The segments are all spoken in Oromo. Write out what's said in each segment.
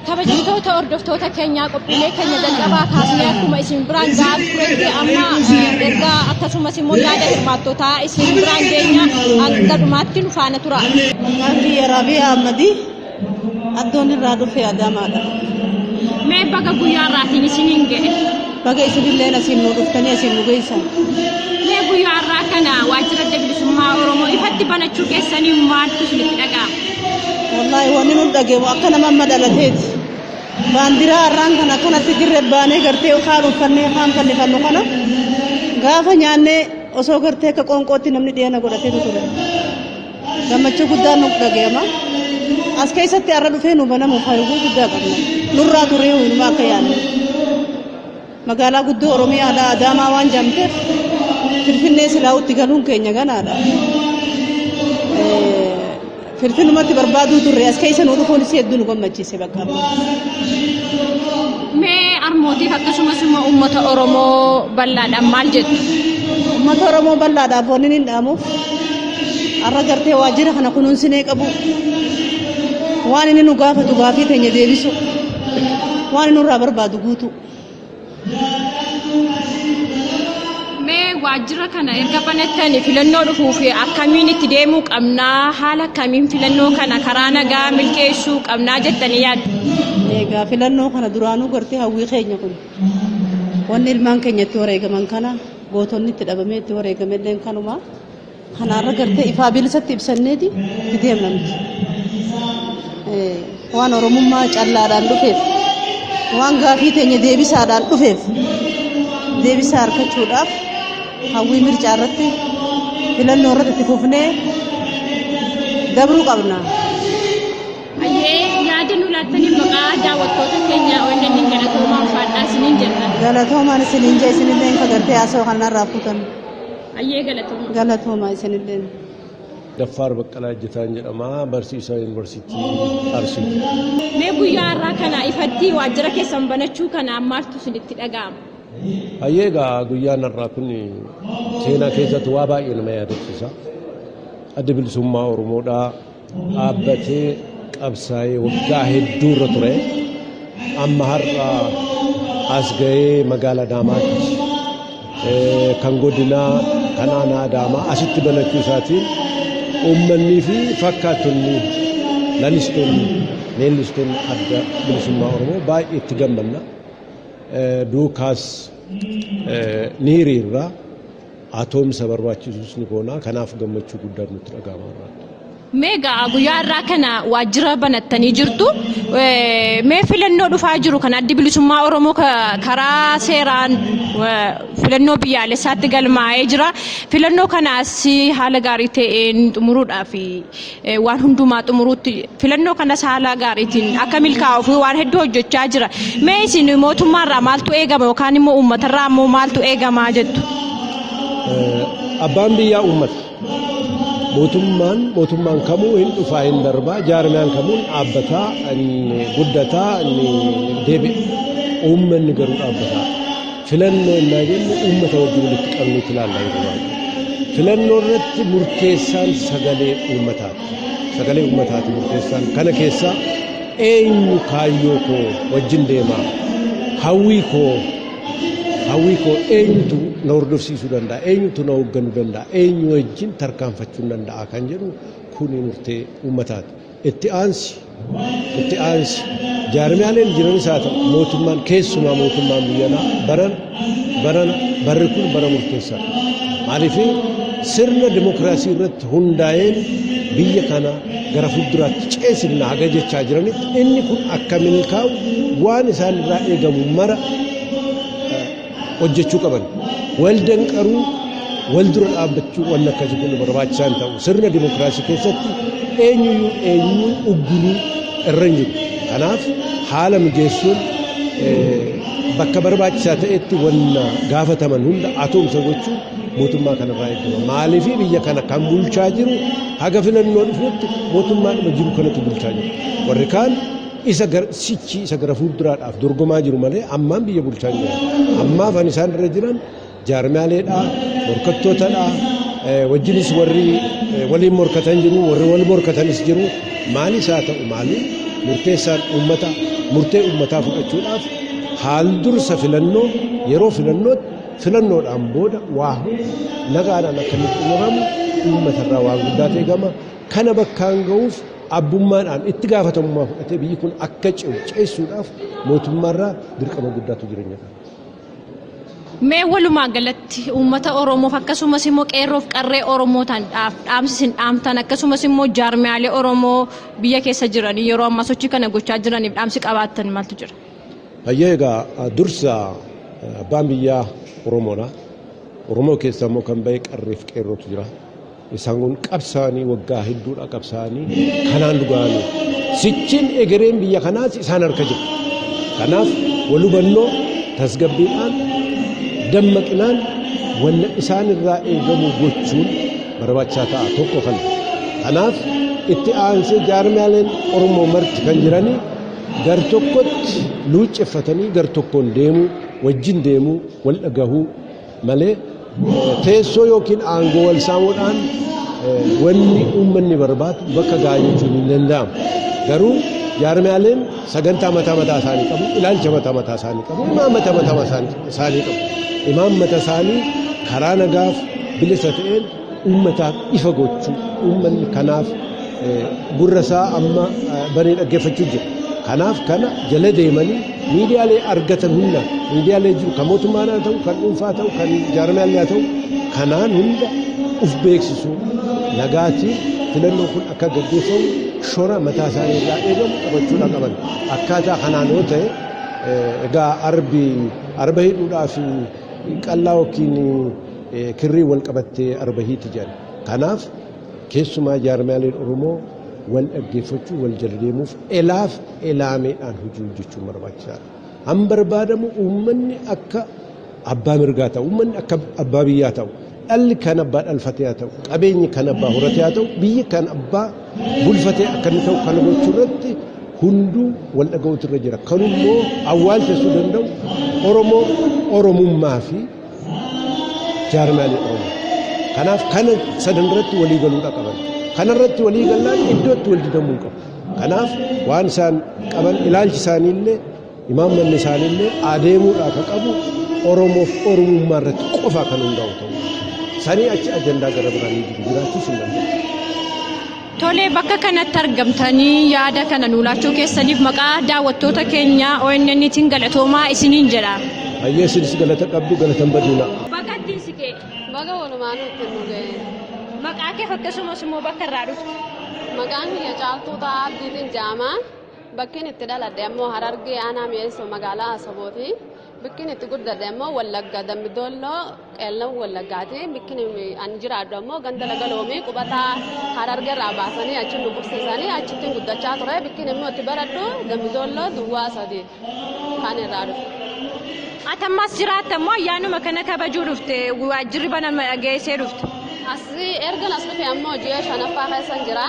Kabajamtoota hordoftoota keenyaa qophiilee keenya jalqabaa kaasnee akkuma isin biraan ga'aa turetti amma ergaa akkasumas immoo yaada hirmaattotaa isin biraan geenya hanga dhumaatti nu faana tura. Maqaan kiyya Rabiyaa Ahmadii addoon irraa dhufe Adaamaadha. Mee baga guyyaa har'aatiin isiniin ga'e. Baga isinilleen asiin nu dhuftanii asiin nu geessan. Mee guyyaa har'aa kana waajjira Adda Bilisummaa Oromoo ifatti banachuu keessanii maaltu isinitti dhaga'ama? Wallaahi wanni nu dhaga'amu akka nama amma dhalateeti. Baandiraa har'aan kana akkanatti dirre baanee gartee kaan uffannee kaan fannifannu kana gaafa nyaannee osoo gartee akka qoonqootti namni dhiyana godhateetu ture. Gammachuu guddaan nu dhaga'ama. As keessatti har'a dhufee nu banamuuf hawwii guddaa qabna. Nurraa turee hundumaa akka yaadne. Magaalaa guddoo Oromiyaadha Adaamaa waan jedhamteef Finfinnee silaa'utti galuun keenya ganaadha. Finfinnumatti barbaaduu turre as keessa nu dhufuun isii hedduu nu gammachiise bakka amma. Mee armootiif akkasumas immoo uummata Oromoo bal'aadhaan maal jettu? Uummata Oromoo bal'aadhaaf wanni hin dhaamuuf har'a gartee waajjira kana kunuunsinee qabu waan inni nu gaafatu gaafii teenya deebisu waan inni nurraa barbaadu guutuu. Mee waajjira kana erga banattani filannoo dhufuuf akkamiin itti deemuu qabnaa haala akkamiin filannoo kana karaa nagaa milkeessuu qabnaa jettanii yaaddu? Egaa filannoo kana duraanuu gartee hawwii keenya kun wanni ilmaan keenya itti wareegaman kana gootonni itti dhabamee itti wareegame illeen kanuma. Kanaarra gartee ifaa bilisatti ibsanneeti itti deemna nuti. Waan Oromummaa callaadhaan dhufeef waan gaafii teenya deebisaadhaan dhufeef deebisaa argachuudhaaf hawwii mircaa irratti filannoo irratti itti fufnee dabruu qabna. Hayyee yaada nu laattaniif maqaa daawwattoota keenya ONN galatoomaa ulfaadhaa isiniin jenna. Galatoomaan isiniin jee isinilleen ka gartee haasawaa kanarraa fuutan. Hayyee galatoomaa. Galatoomaa isinilleen. Daffaar Baqqalaa Ejjetaan jedhama. Barsiisaa Yuunivarsiitii Arsiiti. Mee guyyaa har'aa kana ifatti waajjira keessan banachuu kana maaltu isinitti dhaga'ama? Hayyee egaa guyyaan har'aa kun seenaa keessatti waa baay'ee nama yaadachiisa. Adda bilisummaa Oromoodhaa dhaabbatee qabsaa'ee waggaa hedduu irra ture. Amma har'a as ga'ee magaalaa Adaamaatti kan godinaa kan aanaa Adaamaa asitti banachuu isaatiin uummannii fi fakkaattonni lalistoonni leellistoonni adda bilisummaa Oromoo baay'ee itti gammanna. Duukaas ni hiriirra. Atoomsa barbaachisus ni goona. Kanaaf gammachuu guddaan nutti dhaga'ama har'a. Mee egaa guyyaa har'aa kana waajjira banattanii jirtu. Mee filannoo dhufaa jiru kan addi bilisummaa Oromoo karaa seeraan filannoo biyyaalessaatti galmaa'ee jira. Filannoo kanaas haala gaarii ta'een xumuruudhaaf waan hundumaa xumuruutti filannoo kanas haala gaariitiin akka milkaa'uuf waan hedduu hojjechaa jira. Mee isin mootummaarraa maaltu eegama yookaan immoo uummatarraa immoo maaltu eegamaa jettu? Abbaan biyyaa uummata. Mootummaan mootummaan kamuu hin dhufaa hin darbaa jaarmiyaan kamuu hin dhaabbataa hin guddataa hin deebi'a. Uummanni garuu dhaabbataa. Filannoo innaa jennu uummata wajjin walitti qabneetti ilaalla yeroo baay'ee. Filannoo irratti murteessaan sagalee uummataati. Sagalee uummataati murteessaan. Kana keessaa eenyu kaayyoo koo wajjin deemaa? Hawwii koo hawwii koo eenyutu na hordofsiisuu danda'a? Eenyutu na hoogganuu danda'a? Eenyu wajjin tarkaanfachuu danda'a kan jedhu kuni murtee uummataati. Itti aansi itti aansi jaarmiyaaleen jiranis haa ta'u mootummaan keessumaa mootummaan biyyanaa baran barana barri kun bara murteessaadha. Maaliif sirna dimokiraasii irratti hundaa'een biyya kana gara fuulduraatti ceesifna haga jechaa jiranitti inni kun akka milkaa'u waan isaan irraa eegamu mara hojjechuu qaban. Wal danqaruu, wal dura dhaabbachuu wanni akkasii kun barbaachisaa hin ta'u. Sirna dimokiraasii keessatti eenyuyyuu eenyuun ugguruu irra hin jiru. Kanaaf haala mijeessuun Bakka barbaachisaa ta'etti wanna gaafataman hunda atoomsa gochuun mootummaa kanarraa eegama. Maaliif biyya kana kan bulchaa jiru haga filannoo dhufutti mootummaadhuma jiru kanatu bulchaa jira. Warri kaan isa sichi isa gara fuulduraadhaaf dorgomaa jiru malee ammaan biyya bulchaa hin jiran. Ammaaf an isaan irra jiran jaarmaaleedha, morkattootadha, wajjinis warri waliin morkatan jiru, warri wal morkatanis jiru. Maalis haa ta'u maali murteessaan uummata murtee uummataa fudhachuudhaaf haal dursa filannoo yeroo filannootti filannoodhaan booda waa hundi nagaadhaan akka inni xumuramu uummatarraa waan guddaatu eegama. Kana bakkaan ga'uuf abbummaadhaan itti gaafatamummaa fudhatee biyyi kun akka ce'u ceessuudhaaf mootummaarraa dirqama guddaatu jireenya qaba. Mee walumaa galatti uummata Oromoof akkasumas immoo qeerroof qarree Oromootaan dhaamsi isin dhaamtan akkasumas immoo jaarmiyaalee Oromoo biyya keessa jiranii yeroo ammaa sochii kana gochaa jiraniif dhaamsi qabaattan maaltu jira? Hayyee, egaa dursa abbaan biyyaa Oromoodha. Oromoo keessa immoo kan bahe qarreef qeerrootu jira. Isaan kun qabsaa'anii waggaa hedduudha qabsaa'anii kanaan dhuga'anii. Sichiin egereen biyya kanaas isaan harka jira. Kanaaf wal hubannoo tasgabbiidhaan dammaqinaan wanna isaan irraa eegamu gochuun barbaachisaa ta'a tokko kana. Kanaaf itti aansee jaarmiyaaleen Oromoo marti kan jiranii gar tokkotti luucceffatanii gar tokkoon deemuu wajjin deemuu wal dhagahuu malee teessoo yookiin aangoo wal saamuudhaan wanni uummanni barbaadu bakka gahaa jechuun hin danda'amu. Garuu jaarmiyaaleen sagantaa mataa mataa isaanii qabu, ilaalcha mataa mataa isaanii qabu, imaammata mataa isaanii qabu. Imaammata isaanii karaa nagaaf bilisa ta'een uummataaf ifa gochuu uummanni kanaaf gurra isaa amma banee dhaggeeffachuu jira. Kanaaf kana jala deemanii miidiyaalee argatan hunda miidiyaalee jiru kan mootummaan haa ta'u kan dhuunfaa ta'u kan jaarmiyaalee haa ta'u kanaan hunda uf beeksisuu nagaatiin filannoo kun akka gaggeeffamu shora mataa isaanii irraa eegamu taphachuudha qaban. Akkaataa kanaan yoo ta'e egaa arbi arba hidhuudhaaf qallaa yookiin kirrii wal qabattee arba hiiti jedhan. Kanaaf keessumaa jaarmiyaaleen Oromoo wal dhaggeeffachuu wal jala deemuuf elaaf elaameedhaan hojii hojjechuun barbaachisaadha. Han barbaadamu uummanni akka abbaa mirgaa ta'u, uummanni akka abbaa biyyaa ta'u, dhalli kan abbaa dhalfatee haa ta'u, qabeenyi kan abbaa horatee haa ta'u, biyyi kan abbaa bulfatee akka inni ta'u kana gochuu irratti hunduu wal dhaga'uutu irra jira. Kanummoo awwaalchisuu danda'u Oromoo Oromummaa fi jaarmiyaalee Oromoo. Kanaaf kana sadan irratti walii galuudha qaban. Kana irratti walii gallaan iddootti wal didamuu hin qabu. Kanaaf waan isaan qaban ilaalchi isaaniillee imaammanni isaaniillee adeemuudhaa kan qabu Oromoof Oromummaa irratti qofa kan hundaa'u ta'uu. Sanii achi ajandaa gara biraan hin jiru jiraachuus hin danda'u. Tolee, bakka kanatti argamtanii yaada kana nuu laachuu keessaniif maqaa daawwattoota keenya ONN'tiin galatoomaa isiniin jedha. Hayyee, isinis galata qabdu, galatan badiina. Bakka ittiin si ga'e. Baga walumaanuu ittiin nu ga'e. Maqaa keef akkasumas immoo bakka irraa dhufte. Maqaan kiyya Caaltuu Ta'aa Abdiitiin jedhama. Bakkiin itti dhaladhe ammoo Harargee aanaa Mi'eessoo magaalaa Asabooti. Bakkiin itti guddadhe ammoo Wallagga Dambidolloo Qeellam Wallaggaati. Bakkiin ani jiraadhu ammoo ganda Laga Loomii qubataa Harargee irraa baasanii achi nu qubsiisanii achittiin guddachaa ture. Bakkiin immoo itti baradhu Dambidolloo duwwaa 3 kan irraa dhufe. Ati ammas jiraatta immoo ayyaanuma kana kabajuu dhufte waajjirri banama dhageessee dhufte? Asii ergan as dhufe ammoo ji'a shanaffaa keessan jira.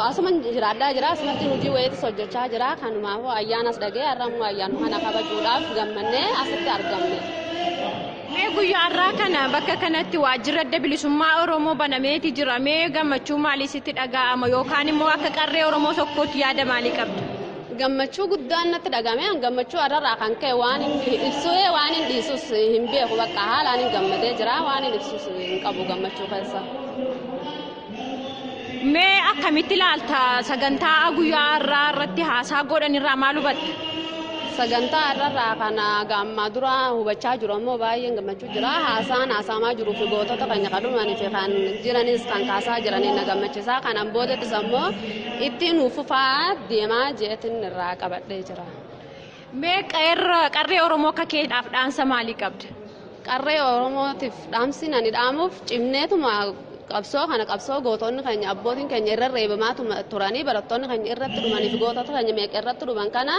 Asuma jiraadhaa jira. Asumatti hojii wayiitis hojjechaa jira. Kanumaafuu ayyaanas dhagee har'a immoo ayyaanuma kana kabajuudhaaf gammannee asitti argamne. Mee guyyaa har'aa kana bakka kanatti waajjirri Adda Bilisummaa Oromoo banameeti jira. Mee gammachuu maalii sitti dhaga'ama yookaan immoo akka qarree Oromoo tokkootti yaada maalii qabda? Gammachuu guddaan natti dhagame. Gammachuu har'arraa kan ka'e waan hin ibsuu waan hin dhiisus hin beeku, bakka haalaan hin gammadee jira, waan hin ibsus hin qabu gammachuu keessa. Mee akkamitti ilaalta, sagantaa guyyaa har'aa irratti haasaa godhan irraa maal hubatta? Sagantaa har'arraa kana gaammaa dura hubachaa jiru ammoo baay'een gammachuu jira. Haasaan haasaamaa jiruu fi gootota keenya kan dhumanii fi kan jiranis kan kaasaa jiranii na gammachiisa. Kanaan boodattis ammoo ittiin nuuf fufaa deemaa jeetin irraa qabadhee jira. Mee qarree Oromoo akka keedhaaf dhaamsa maalii qabda? Qarree Oromootiif dhaamsi ani dhaamuuf cimneetuma Qabsoo kana qabsoo gootonni keenya abbootiin keenya irra reebamaa turanii barattoonni keenya irratti dhumaniif gootota keenya meeqa irratti dhuman kana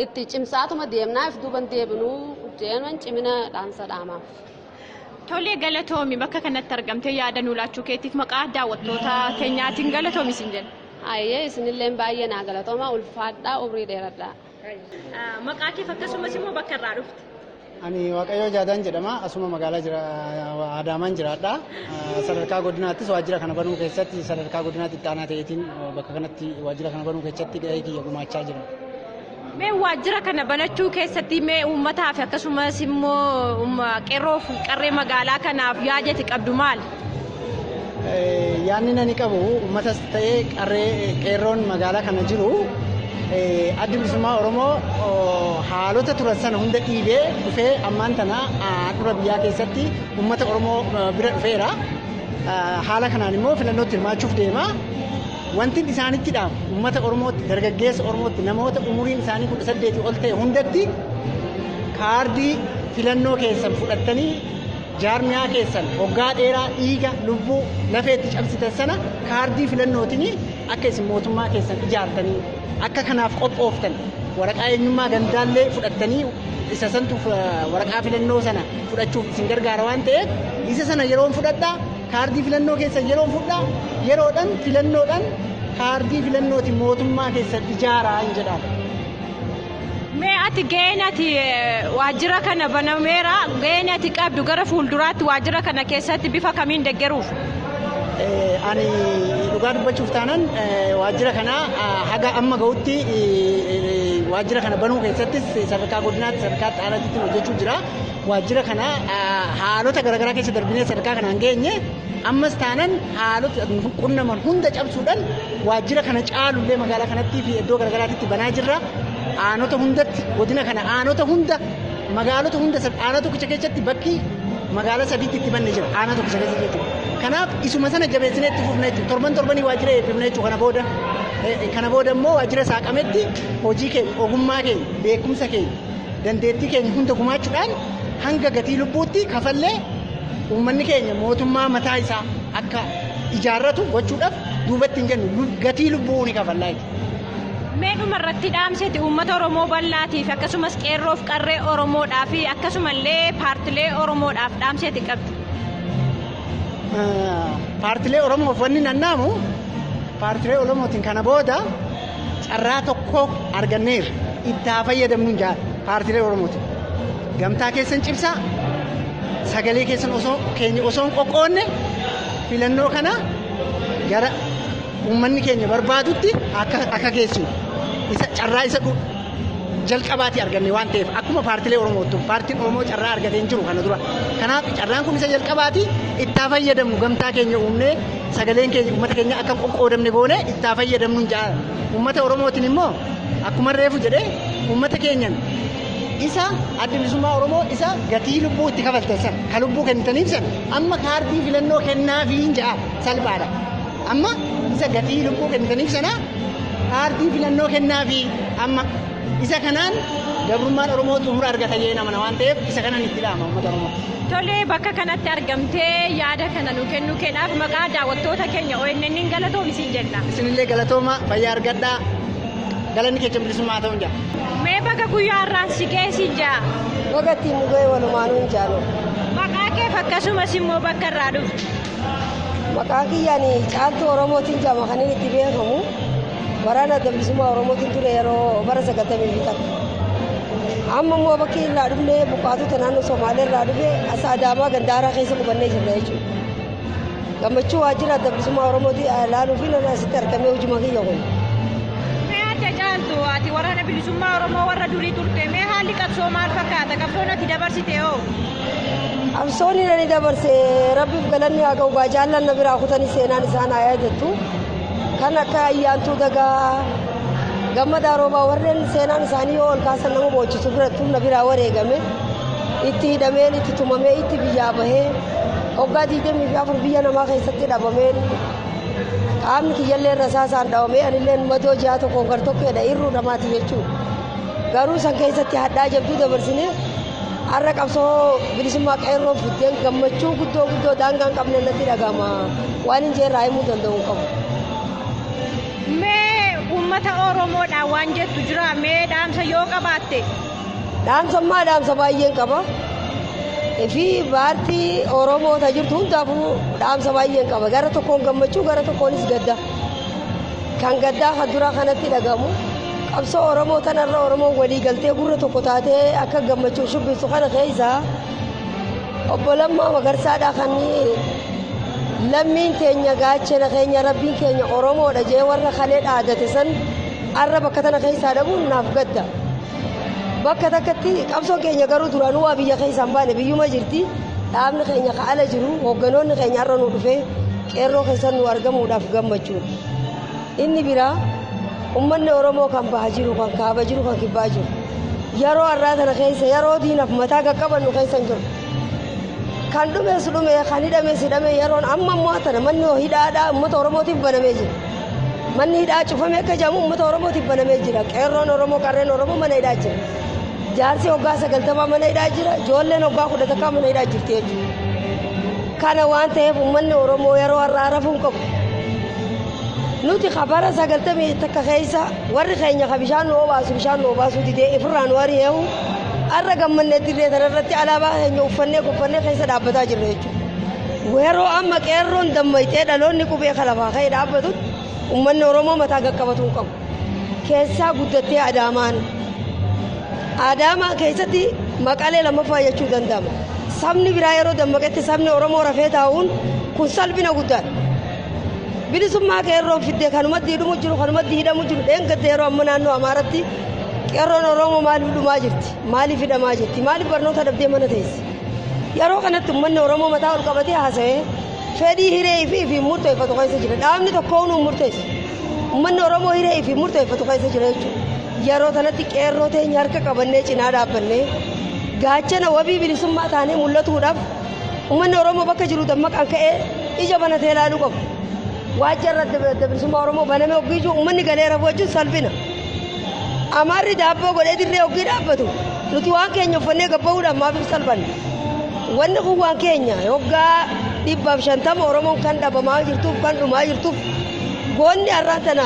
itti cimsaatuma deemnaa if duuban deebinuu jeenan cimina dhaamsa dhaamaaf. Tolee, galatoomi. Bakka kanatti argamtee yaada nuu laachuu keetiif maqaa daawwattoota keenyaatiin galatoomi isin jenna. Hayyee, isinillee baay'ee naa galatooma, ulfaadhaa, umrii dheeradhaa. Maqaa keef akkasumas immoo bakka irraa dhufte. Ani Waaqayyoo Jaadaan jedhama. Asuma magaalaa jira Adaamaan jiraadha. Sadarkaa godinaattis waajjira kana banuu keessatti sadarkaa godinaatti itti aanaa ta'eetiin bakka kanatti waajjira kana banuu keessatti gahee kiyya gumaachaa jira. Mee waajjira kana banachuu keessatti mee uummataa fi akkasumas immoo qeerroo fi qarree magaalaa kanaaf yaadati qabdu maali? Yaadni nani qabu uummatas ta'ee qarree qeerroon magaalaa kana jiru, Addi Bilisummaa Oromoo haalota turan sana hunda dhiibee dhufee ammaan tana handhuura biyyaa keessatti uummata Oromoo bira dhufeera. Haala kanaan immoo filannootti hirmaachuuf deema. Wanti isaanitti dhaamu uummata Oromootti, dargaggeessa Oromootti, namoota umuriin isaanii 18 ol ta'e hundatti kaardii filannoo keessan fudhattanii jaarmiyaa keessan waggaa dheeraa dhiiga lubbuu lafeetti cabsitan sana kaardii filannootiin akka isin mootummaa keessan ijaartanii akka kanaaf qophooftan, waraqaa eenyummaa gandaallee fudhattanii isa santu waraqaa filannoo sana fudhachuuf isin gargaara waan ta'eef, isa sana yeroon fudhadhaa, kaardii filannoo keessan yeroon fudhaa, yeroodhaan filannoodhaan kaardii filannootiin mootummaa keessan ijaaraa hin jedhaan. Mee ati gaheen ati waajjira kana banameera, gaheen ati qabdu gara fuulduraatti waajjira kana keessatti bifa kamiin deeggaruuf? Ani dhugaa dubbachuuf taanaan waajjira kana haga amma gahutti waajjira kana banuu keessattis sadarkaa godinaatti, sadarkaa aanaatti hojjechuu jira. Waajjira kana haalota garaagaraa keessa darbinee sadarkaa kanaan geenye. Ammas taanan haalota qunnaman hunda cabsuudhaan waajjira kana caalullee magaalaa kanattii fi iddoo garaagaraatti banaa jirra. Aanota hundatti, godina kana aanota hunda, magaalota hunda, aanaa tokkicha keessatti bakki magaalaa sadiitti itti banne jira aanaa tokkicha keessa jechuudha. Kanaaf isuma sana jabeessinee itti fufna jechuudha. Torban torbanii waajjira eebbifna jechuudha kana booda. Kana booda immoo waajjira saaqametti hojii keenya, ogummaa keenya, beekumsa keenya, dandeettii keenya hunda gumaachuudhaan hanga gatii lubbuutti kafallee uummanni keenya mootummaa mataa isaa akka ijaarratu gochuudhaaf duubatti hin jennu, gatii lubbuu ni kafallaa jechuudha. Mee dhuma irratti dhaamsiti uummata Oromoo bal'aatiif akkasumas qeerroof qarree Oromoodhaa fi akkasumallee paartilee Oromoodhaaf dhaamsiti qabdu. Paartilee Oromoof wanni nannaamu, paartilee Oromootiin kana booda carraa tokko arganneerra, itti haa fayyadamnu jaala paartilee Oromootiin. Gamtaa keessan cimsaa, sagalee keessan osoo keenya osoo hin qoqqoonne filannoo kana gara uummanni keenya barbaadutti akka geessinu, isa carraa isa jalqabaati arganne waan ta'eef, akkuma paartilee Oromootti paartiin Oromoo carraa argatee hin jiru kana dura. Kanaaf carraan kun isa jalqabaati, itti haa fayyadamnu. Gamtaa keenya uumnee sagaleen keenya uummata keenya akka hin qoqqoodamne goone itti haa fayyadamnu ja'a. Uummata Oromootiin immoo akkuma reefu jedhee, uummata keenyan isa Adda Bilisummaa Oromoo isa gatii lubbuu itti kafaltan sana, ka lubbuu kennitaniif sana, amma kaardii filannoo kennaafii hin ja'a, salphaadha. Amma isa gatii lubbuu kennitaniif sana kaardii filannoo kennaafii. Amma isa kanaan gabrummaan Oromoo xumura argata jee namana waan ta'eef, isa kanaan itti dhaama uummata Oromoo. Tolee, bakka kanatti argamtee yaada kana nu kennuu keedhaaf maqaa daawwattoota keenya ONN galatoomi siin jenna. Isinillee galatooma, fayyaa argadhaa, galanni keessa bilisummaa ta'uun jaa. Mee baga guyyaa har'aan si ga'e siin jaa. Baga ittiin nu ga'e walumaanuu hin jaalu. Maqaa keef akkasumas immoo bakka irraa dhufte. Maqaan kiyyaan Caaltuu Oromootiin jedhama kan inni itti beekamu. Waraana Adda Bilisummaa Oromootiin ture yeroo bara 91. Amma immoo bakki irraa dhufne buqqaatota naannoo Somaalee irraa dhufe, as Adaamaa Gandaaraa keessa qubannee jirra jechuudha. Gammachuu waajjira Adda Bilisummaa Oromootii ilaaluu fi nan asitti argamee hojuma kiyya kun. Mee adda Caaltu, ati waraana bilisummaa Oromoo warra durii turte, mee haalli qabsoo maal fakkaata? Qabsoon ati dabarsite hoo? Qabsoonni nani dabarse, rabbiif galanni haa ga'u, jaallan na biraa kutanii seenaan isaan haa yaadattu. Kan akka Ayyaantuu Dagaa, Gammadaa Roobaa, warreen seenaan isaanii yoo ol kaasan nama boochisu birattuu na biraa wareegame. Itti hidhameen, itti tumamee, itti biyyaa bahee waggaa 24 biyya namaa keessatti dhabameen, qaamni kiyyallee irra saasaan dhawamee, anillee madoo ji'a tokkoon gar tokkeedha irruu namaati jechuudha. Garuu san keessatti hadhaa jabduu dabarsine. Har'a qabsoo bilisummaa qeerroo fiddeen gammachuu guddoo guddoo daangaa hin qabne natti dhaga'ama. Waan hin jeerraa himuu danda'u hin qabu. Mee uummata Oromoodhaan waan jettu jira mee dhaamsa yoo qabaatte? Dhaamsammaa dhaamsa baay'een qaba. Fi paartii Oromoo ta jirtu hundaafuu dhaamsa baay'een qaba. Gara tokkoon gammachuu gara tokkoonis gadda. Kan gaddaa kan duraa kanatti dhagamu. Qabsoo Oromoo tanarra Oromoon walii galtee gurra tokko taatee akka gammachuu shubbistu kana keessa obbo Lammaa Magarsaadhaa kan lammiin teenya gaachana keenya rabbiin keenya Oromoodha jee warra kalee dhaadate san arra bakka tana keessaa dhabuun naaf gadda. Bakka takkatti qabsoon keenya garuu duraanuu waa biyya keessaa hin baane biyyuma jirti. Dhaabni keenya ka ala jiru hoogganoonni keenya har'a nu dhufee qeerroo keessan nu argamuudhaaf gammachuudha. Inni biraa ummanni Oromoo kan baha jiru, kan kaaba jiru, kan kibbaa jiru. Yeroo har'aa tana keessa yeroo diinaaf mataa qaqqabannu keessa hin jiru. Kan dhumes dhume, kan hidhames hidhame yeroon amma ammoo tana manni hidhaadhaa uummata Oromootiif banamee jira. Manni hidhaa cufamee akka jedhamu uummata Oromootiif banamee jira. Qeerroon Oromoo, qarreen Oromoo mana hidhaa jira. Jaarsi waggaa 90 mana hidhaa jira. Ijoolleen waggaa 11 mana hidhaa jirti jechuudha. Kana waan ta'eef uummanni Oromoo yeroo har'aa rafuu hin qabu. Nuti kabara 91 keessa warri keenya ka bishaan nu obaasu bishaan nu obaasuu didee ifirraa nu ari'eehu har'a gammannee dirree kanarratti alaabaa keenya uffannee goffannee keessa dhaabbataa jirra jechuudha. Yeroo amma qeerroon dammayxee dhaloonni qubee kalafaa ka'ee dhaabbatutti uummanni Oromoo mataa qaqqabatu hin qabu. Keessaa guddattee Adaamaan. Adaamaa keessatti maqalee lammaffaa jechuu danda'ama. Sabni biraa yeroo dammaqetti sabni Oromoo rafee taa'uun kun salphina guddaadha. Bilisummaa qeerroon fiddee kanumatti hidhamu jiru kanumatti hidhamu jiru dheengadda yeroo amma naannoo Amaaratti qeerroon Oromoo maaliif dhumaa jirti? Maaliif hidhamaa jirti? Maaliif barnoota dhabdee mana teessi? Yeroo kanatti uummanni Oromoo mataa ol qabatee haasa'ee fedhii hiree ifii fi murteeffatu keessa jira. Dhaabni tokko nu murteessu. Uummanni Oromoo hiree ifii murteeffatu keessa jira jechuudha. Yeroo kanatti qeerroo teenya harka qabannee cinaa dhaabbannee gaachana wabii bilisummaa taanee mul'atuudhaaf uummanni Oromoo bakka jiru dammaqaan ka'ee ija banatee ilaaluu qabu. Waajjirri adda bilisummaa Oromoo banamee hoggii jiru uummanni galee rafuu jechuun salphina. Amaarri daabboo godhee dirree hoggii dhaabbatu nuti waan keenya uffannee gabbaa'uudhaaf maaf salphanna. Wanni kun waan keenya hoggaa 150 Oromoon kan dhabamaa jirtuuf kan dhumaa jirtuuf goonni har'aan tana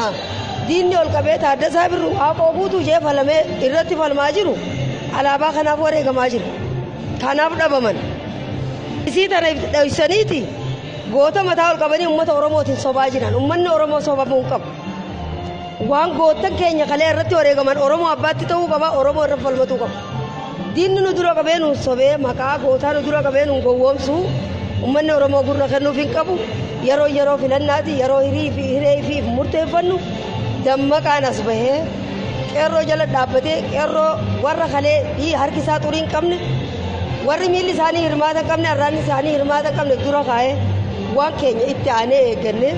diinni ol qabee Taaddasaa Birruu Waaqoo guutuu jee falamee irratti falmaa jiru alaabaa kanaaf wareegamaa jira. Kanaaf dhabaman. Isii tana dhoysaniiti goota mataa ol qabanii uummata Oromootiin sobaa jiran. Uummanni Oromoo sobamuu hin qabu. Waan goottan keenya kalee irratti wareegaman Oromoo abbaatti ta'uu qaba, Oromoo irra falmatuu qaba. Diinni nu dura qabee nu sobee maqaa gootaa nu dura qabee nu gowwoomsu uummanni Oromoo gurra kennuuf hin qabu. Yeroo yeroo filannaati yeroo hiree fi murteeffannu dammaqaan as bahee qeerroo jala dhaabbatee qeerroo warra kalee harki isaa xurii hin qabne warri miilli isaanii hirmaata hin qabne arraanni isaanii hirmaata hin qabne dura kaa'ee waan keenya itti aanee eegganne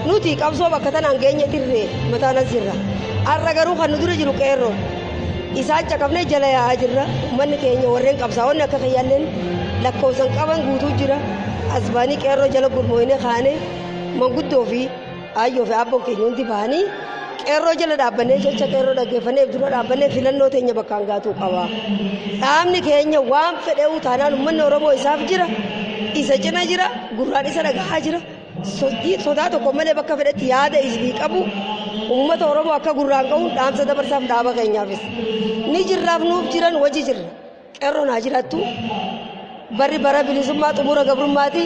nuti qabsoo bakka tanaan geenye dirree mataan as jirra. Har'a garuu kan nu dura jiru qeerroo. Isaan caqabnee jala yaa'aa jirra. Uummanni keenya warreen qabsaa'onni akka kiyyaalleen lakkoofsan qaban guutuu jira. As ba'anii qeerroo jala gurmooyinee kaanee manguddoo fi aayyoo fi abboon keenya hundi bahanii qeerroo jala dhaabbannee jecha qeerroo dhaggeeffannee dura dhaabbannee filannoo teenya bakkaan gaatuu qaba. Dhaabni keenya waan fedhe'uu taanaan uummanni Oromoo isaaf jira. Isa cina jira. Gurraan isa dhagahaa jira. Sodaa tokko malee bakka fedhetti yaada isii qabu uummata Oromoo akka gurraan qabuun dhaamsa dabarsaaf dhaaba keenyaafis. Ni jirraaf nuuf jiran wajji jirra. Qeerroon haa jiraattu. Barri bara bilisummaa xumura gabrummaati.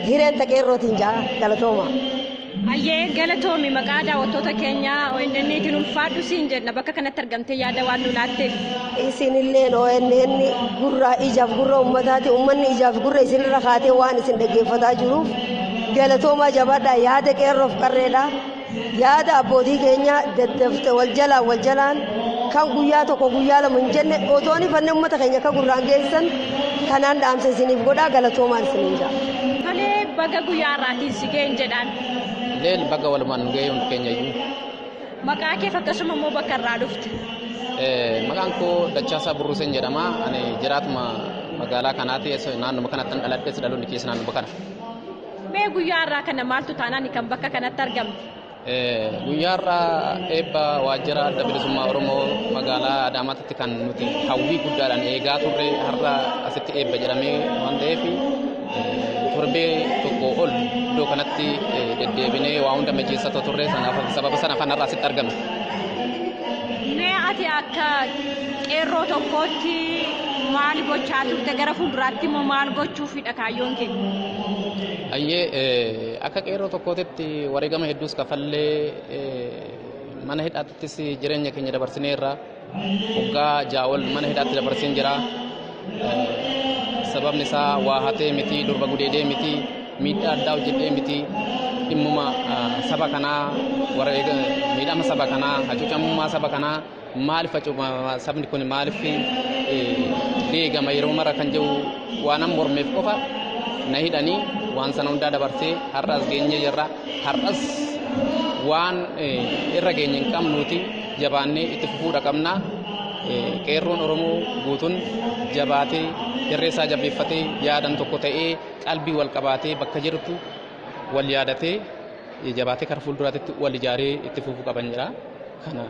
Hireen ta qeerrootiin ja'a galatooma. Ayyee galatoomi maqaa daawwattoota keenyaa ONN'tiin ulfaadhu siin jenna bakka kanatti argamtee yaada waan nu laatteef. Isinilleen ONN gurraa ijaaf gurra uummataati. Uummanni ijaaf gurra isinirra kaatee waan isin dhaggeeffataa jiruuf galatoomaa jabaadhaa yaada qeerroof qarreedha. Yaada abbootii keenya daddafte wal jalaan wal jalaan kan guyyaa tokko guyyaa lama hin jenne otoon ifannee uummata keenya akka gurraan geessan kanaan dhaamsa isiniif godhaa galatoomaan isiniin ja'a. Tolee baga guyyaa har'aatiin si ga'een jedhaan. Leel baga walumaan nu ga'ee hundi keenya iyyuu. Maqaa keef akkasuma immoo bakka irraa dhufte. Maqaan koo Dachaasaa Burruuseen jedhama. Ani jiraatuma magaalaa kanaati. Naannuma kanatti dhaladhes dhaloonni keessa naannuma kana. Mee guyyaa har'aa kana maaltu taanaan kan bakka kanatti argamte? Guyyaa har'aa eebba waajjira Adda Bilisummaa Oromoo magaalaa Adaamaatti kan nuti hawwii guddaadhaan eegaa turre har'a asitti eebba jedhamee waan ta'eef torbee tokko ol iddoo kanatti deddeebinee waa hunda mijeessatoo turre, sanaaf sababa sanaaf har'a asitti argame. Mee ati akka qeerroo tokkootti maal gochaa turte? Gara fuulduraatti immoo maal gochuufidha kaayyoon kee? Ayyee, akka qeerroo tokkootitti wareegama hedduus kafallee, mana hidhaattis jireenya keenya dabarsineerra. Waggaa 6 ol mana hidhaatti dabarseen jira. Sababni isaa waa hatee miti, durba gudeedee miti, miidhaa addaa hojjedhee miti. Dhimmuma saba kanaa, miidhama saba kanaa, hacuucamummaa saba kanaa, maaliif hacuucama sabni kun, maaliif deegama yeroo mara kan jiru waan mormeef qofa na hidhanii, waan sana hundaa dabarsee har'as geenye jirra. Har'as waan irra geenye hin qabnuuti jabaannee itti fufuudha qabna. Qeerroon Oromoo guutuun jabaatee, hirree isaa jabeeffatee, yaadan tokko ta'ee, qalbii wal qabaatee, bakka jirtu wal yaadatee, jabaatee karaa fuulduraatti wal ijaaree itti fufuu qaban jedha. Kana.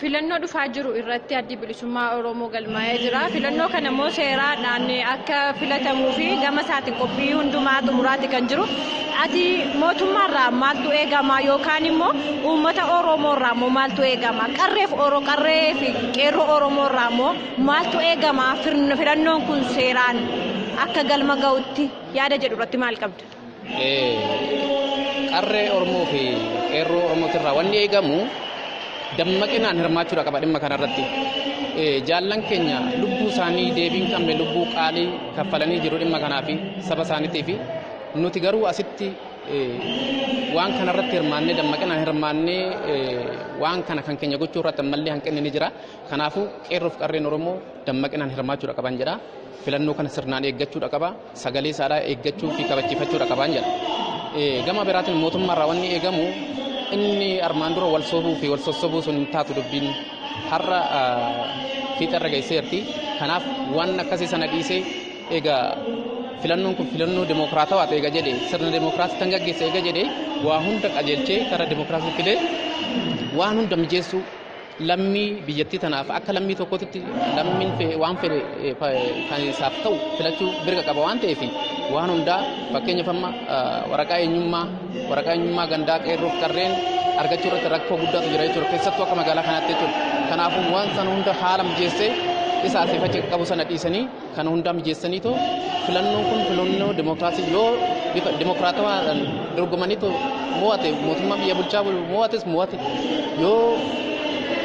Filannoo dhufaa jiru irratti Addi Bilisummaa Oromoo galmaa'ee jira. Filannoo kana immoo seeraadhaan akka filatamuu fi gama isaatiin qophii hundumaa xumuraati kan jiru. Ati mootummaarraa maaltu eegama, yookaan immoo uummata Oromoorraa immoo maaltu eegama? Qarreef Oro qarree fi qeerroo Oromoorraa immoo maaltu eegama? Filannoon kun seeraan akka galma ga'utti yaada jedhu irratti maal qabda? Qarree Oromoo fi qeerroo Oromootirraa wanni eegamu dammaqinaan hirmaachuudha qaba dhimma kanarratti. Jaallan keenya lubbuu isaanii deebii hin qabne, lubbuu qaalii kaffalanii jiru dhimma kanaa fi saba isaaniitii fi nuti garuu asitti waan kanarratti hirmaannee, dammaqinaan hirmaannee, waan kana kan keenya gochuu irratti ammallee hanqinni ni jira. Kanaafuu qeerroo fi qarreen Oromoo dammaqinaan hirmaachuudha qaban jedha. Filannoo kana sirnaan eeggachuudha qaba. Sagalee isaadhaa eeggachuu fi kabachiifachuudha qaban jedha. Gama biraatiin mootummaarraa wanni eegamu, inni armaan dura wal sobuu fi wal sossobuu sun hin taatu, dubbiin har'a fiixarra geesseerti. Kanaaf waan akkasii sana dhiisee, egaa filannoon kun filannoo dimokiraatawaa ta'e eega jedhe, sirna dimokiraasii kan gaggeesse eega jedhe, waa hunda qajeelchee karaa dimokiraasii fidee waan hunda mijeessuu, lammii biyyattii tanaaf akka lammii tokkotti lammiin waan fedhe kan isaaf ta'u filachuu mirga qaba waan ta'eef, waan hundaa, fakkeenyaaf amma waraqaa eenyummaa gandaa qeerroof qarreen argachuu irratti rakkoo guddaatu jira jechuudha, keessattuu akka magaalaa kanaatti jechuudha. Kanaafuu waan sana hunda haala mijeessee, isa asii fachi qabu sana dhiisanii, kana hundaa mijeessaniitu filannoon kun filannoo dimokiraasii yoo bifa dimokiraatawaadhaan dorgomaniitu mo'ate, mootummaa biyya bulchaa mo'ates mo'ate, yoo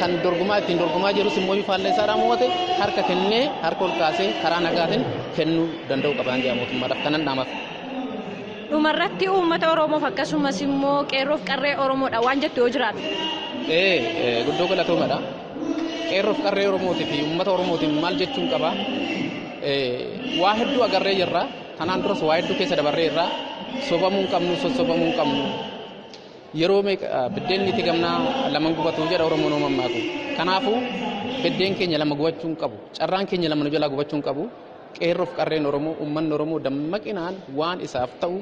kan dorgomaa ittiin dorgomaa jirus immoo faallaa isaadhaa mo'ate, harka kennee, harka ol kaasee karaa nagaatiin kennuu danda'u qaban jedha mootummaadhaaf kanan dhaamaaf. Dhumarratti uummata Oromoof akkasumas immoo qeerroof qarree Oromoodha waan jettu yoo jiraate. Ee, guddoo galatoomadha. Qeerroof qarree Oromootii fi uummata Oromootiin maal jechuun qaba? Waa hedduu agarree jirra. Kanaan duras waa hedduu keessa dabarree jirra. Sobamuu hin qabnu, sossobamuu hin qabnu. Yeroo meeqa biddeenni itti gamnaa lama gubatu jedha Oromoon mammaaku. Kanaafuu biddeen keenya lama gubachuu hin qabu. Carraan keenya lama nu jalaa gubachuu hin qabu. Qeerroof qarreen Oromoo, uummanni Oromoo dammaqinaan waan isaaf ta'u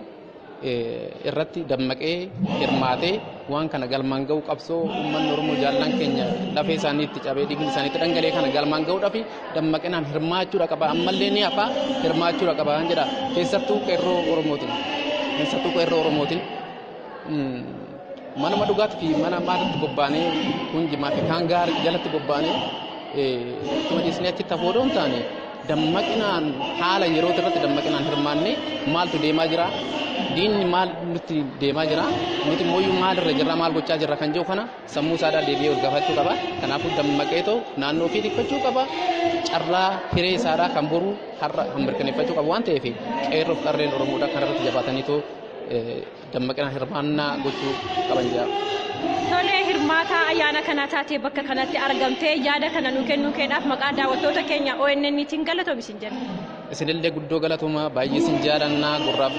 irratti dammaqee hirmaatee waan kana galmaan ga'uu, qabsoo uummanni Oromoo, jaallan keenya lafee isaanii itti cabee, dhiigni isaanii itti dhangala'ee kana galmaan ga'uudhaaf dammaqinaan hirmaachuudha qaba. Ammallee ni hafa, hirmaachuudha qaba jedha. Keessattuu qeerroo Oromootiin. Keessattuu qeerroo Oromootiin. Manuma dhugaatii fi mana maatiitti bobbaanee, kun jimaa fi kaan gaarii jalatti bobbaanee ittuma dhiisnee achitti hafuu odoo hin taane, dammaqinaan haala yeroo irratti dammaqinaan hirmaannee, maaltu deemaa jira, diinni maal nutti deemaa jira, nuti immoo maalirra jirra, maal gochaa jirra kan jiru kana sammuu isaadhaa deebi'ee ol gaafachuu qaba. Kanaafuu dammaqeetoo naannoo ofii tikfachuu qaba. Carraa hiree isaadhaa kan boru har'a kan mirkaneeffachuu qaba waan ta'eef, qeerroof qarreen Oromoodhaa kanarratti jabaataniitoo dammaqinaan hirmaannaa gochuu qaban jedha. Tolee, hirmaataa ayyaana kanaa taatee bakka kanatti argamtee yaada kana nu kennuu keedhaaf maqaa daawwattoota keenya ONN-tiin galatoomi isin jenna. Isinillee guddoo galatooma, baay'ee isin jaalannaa. Gurraaf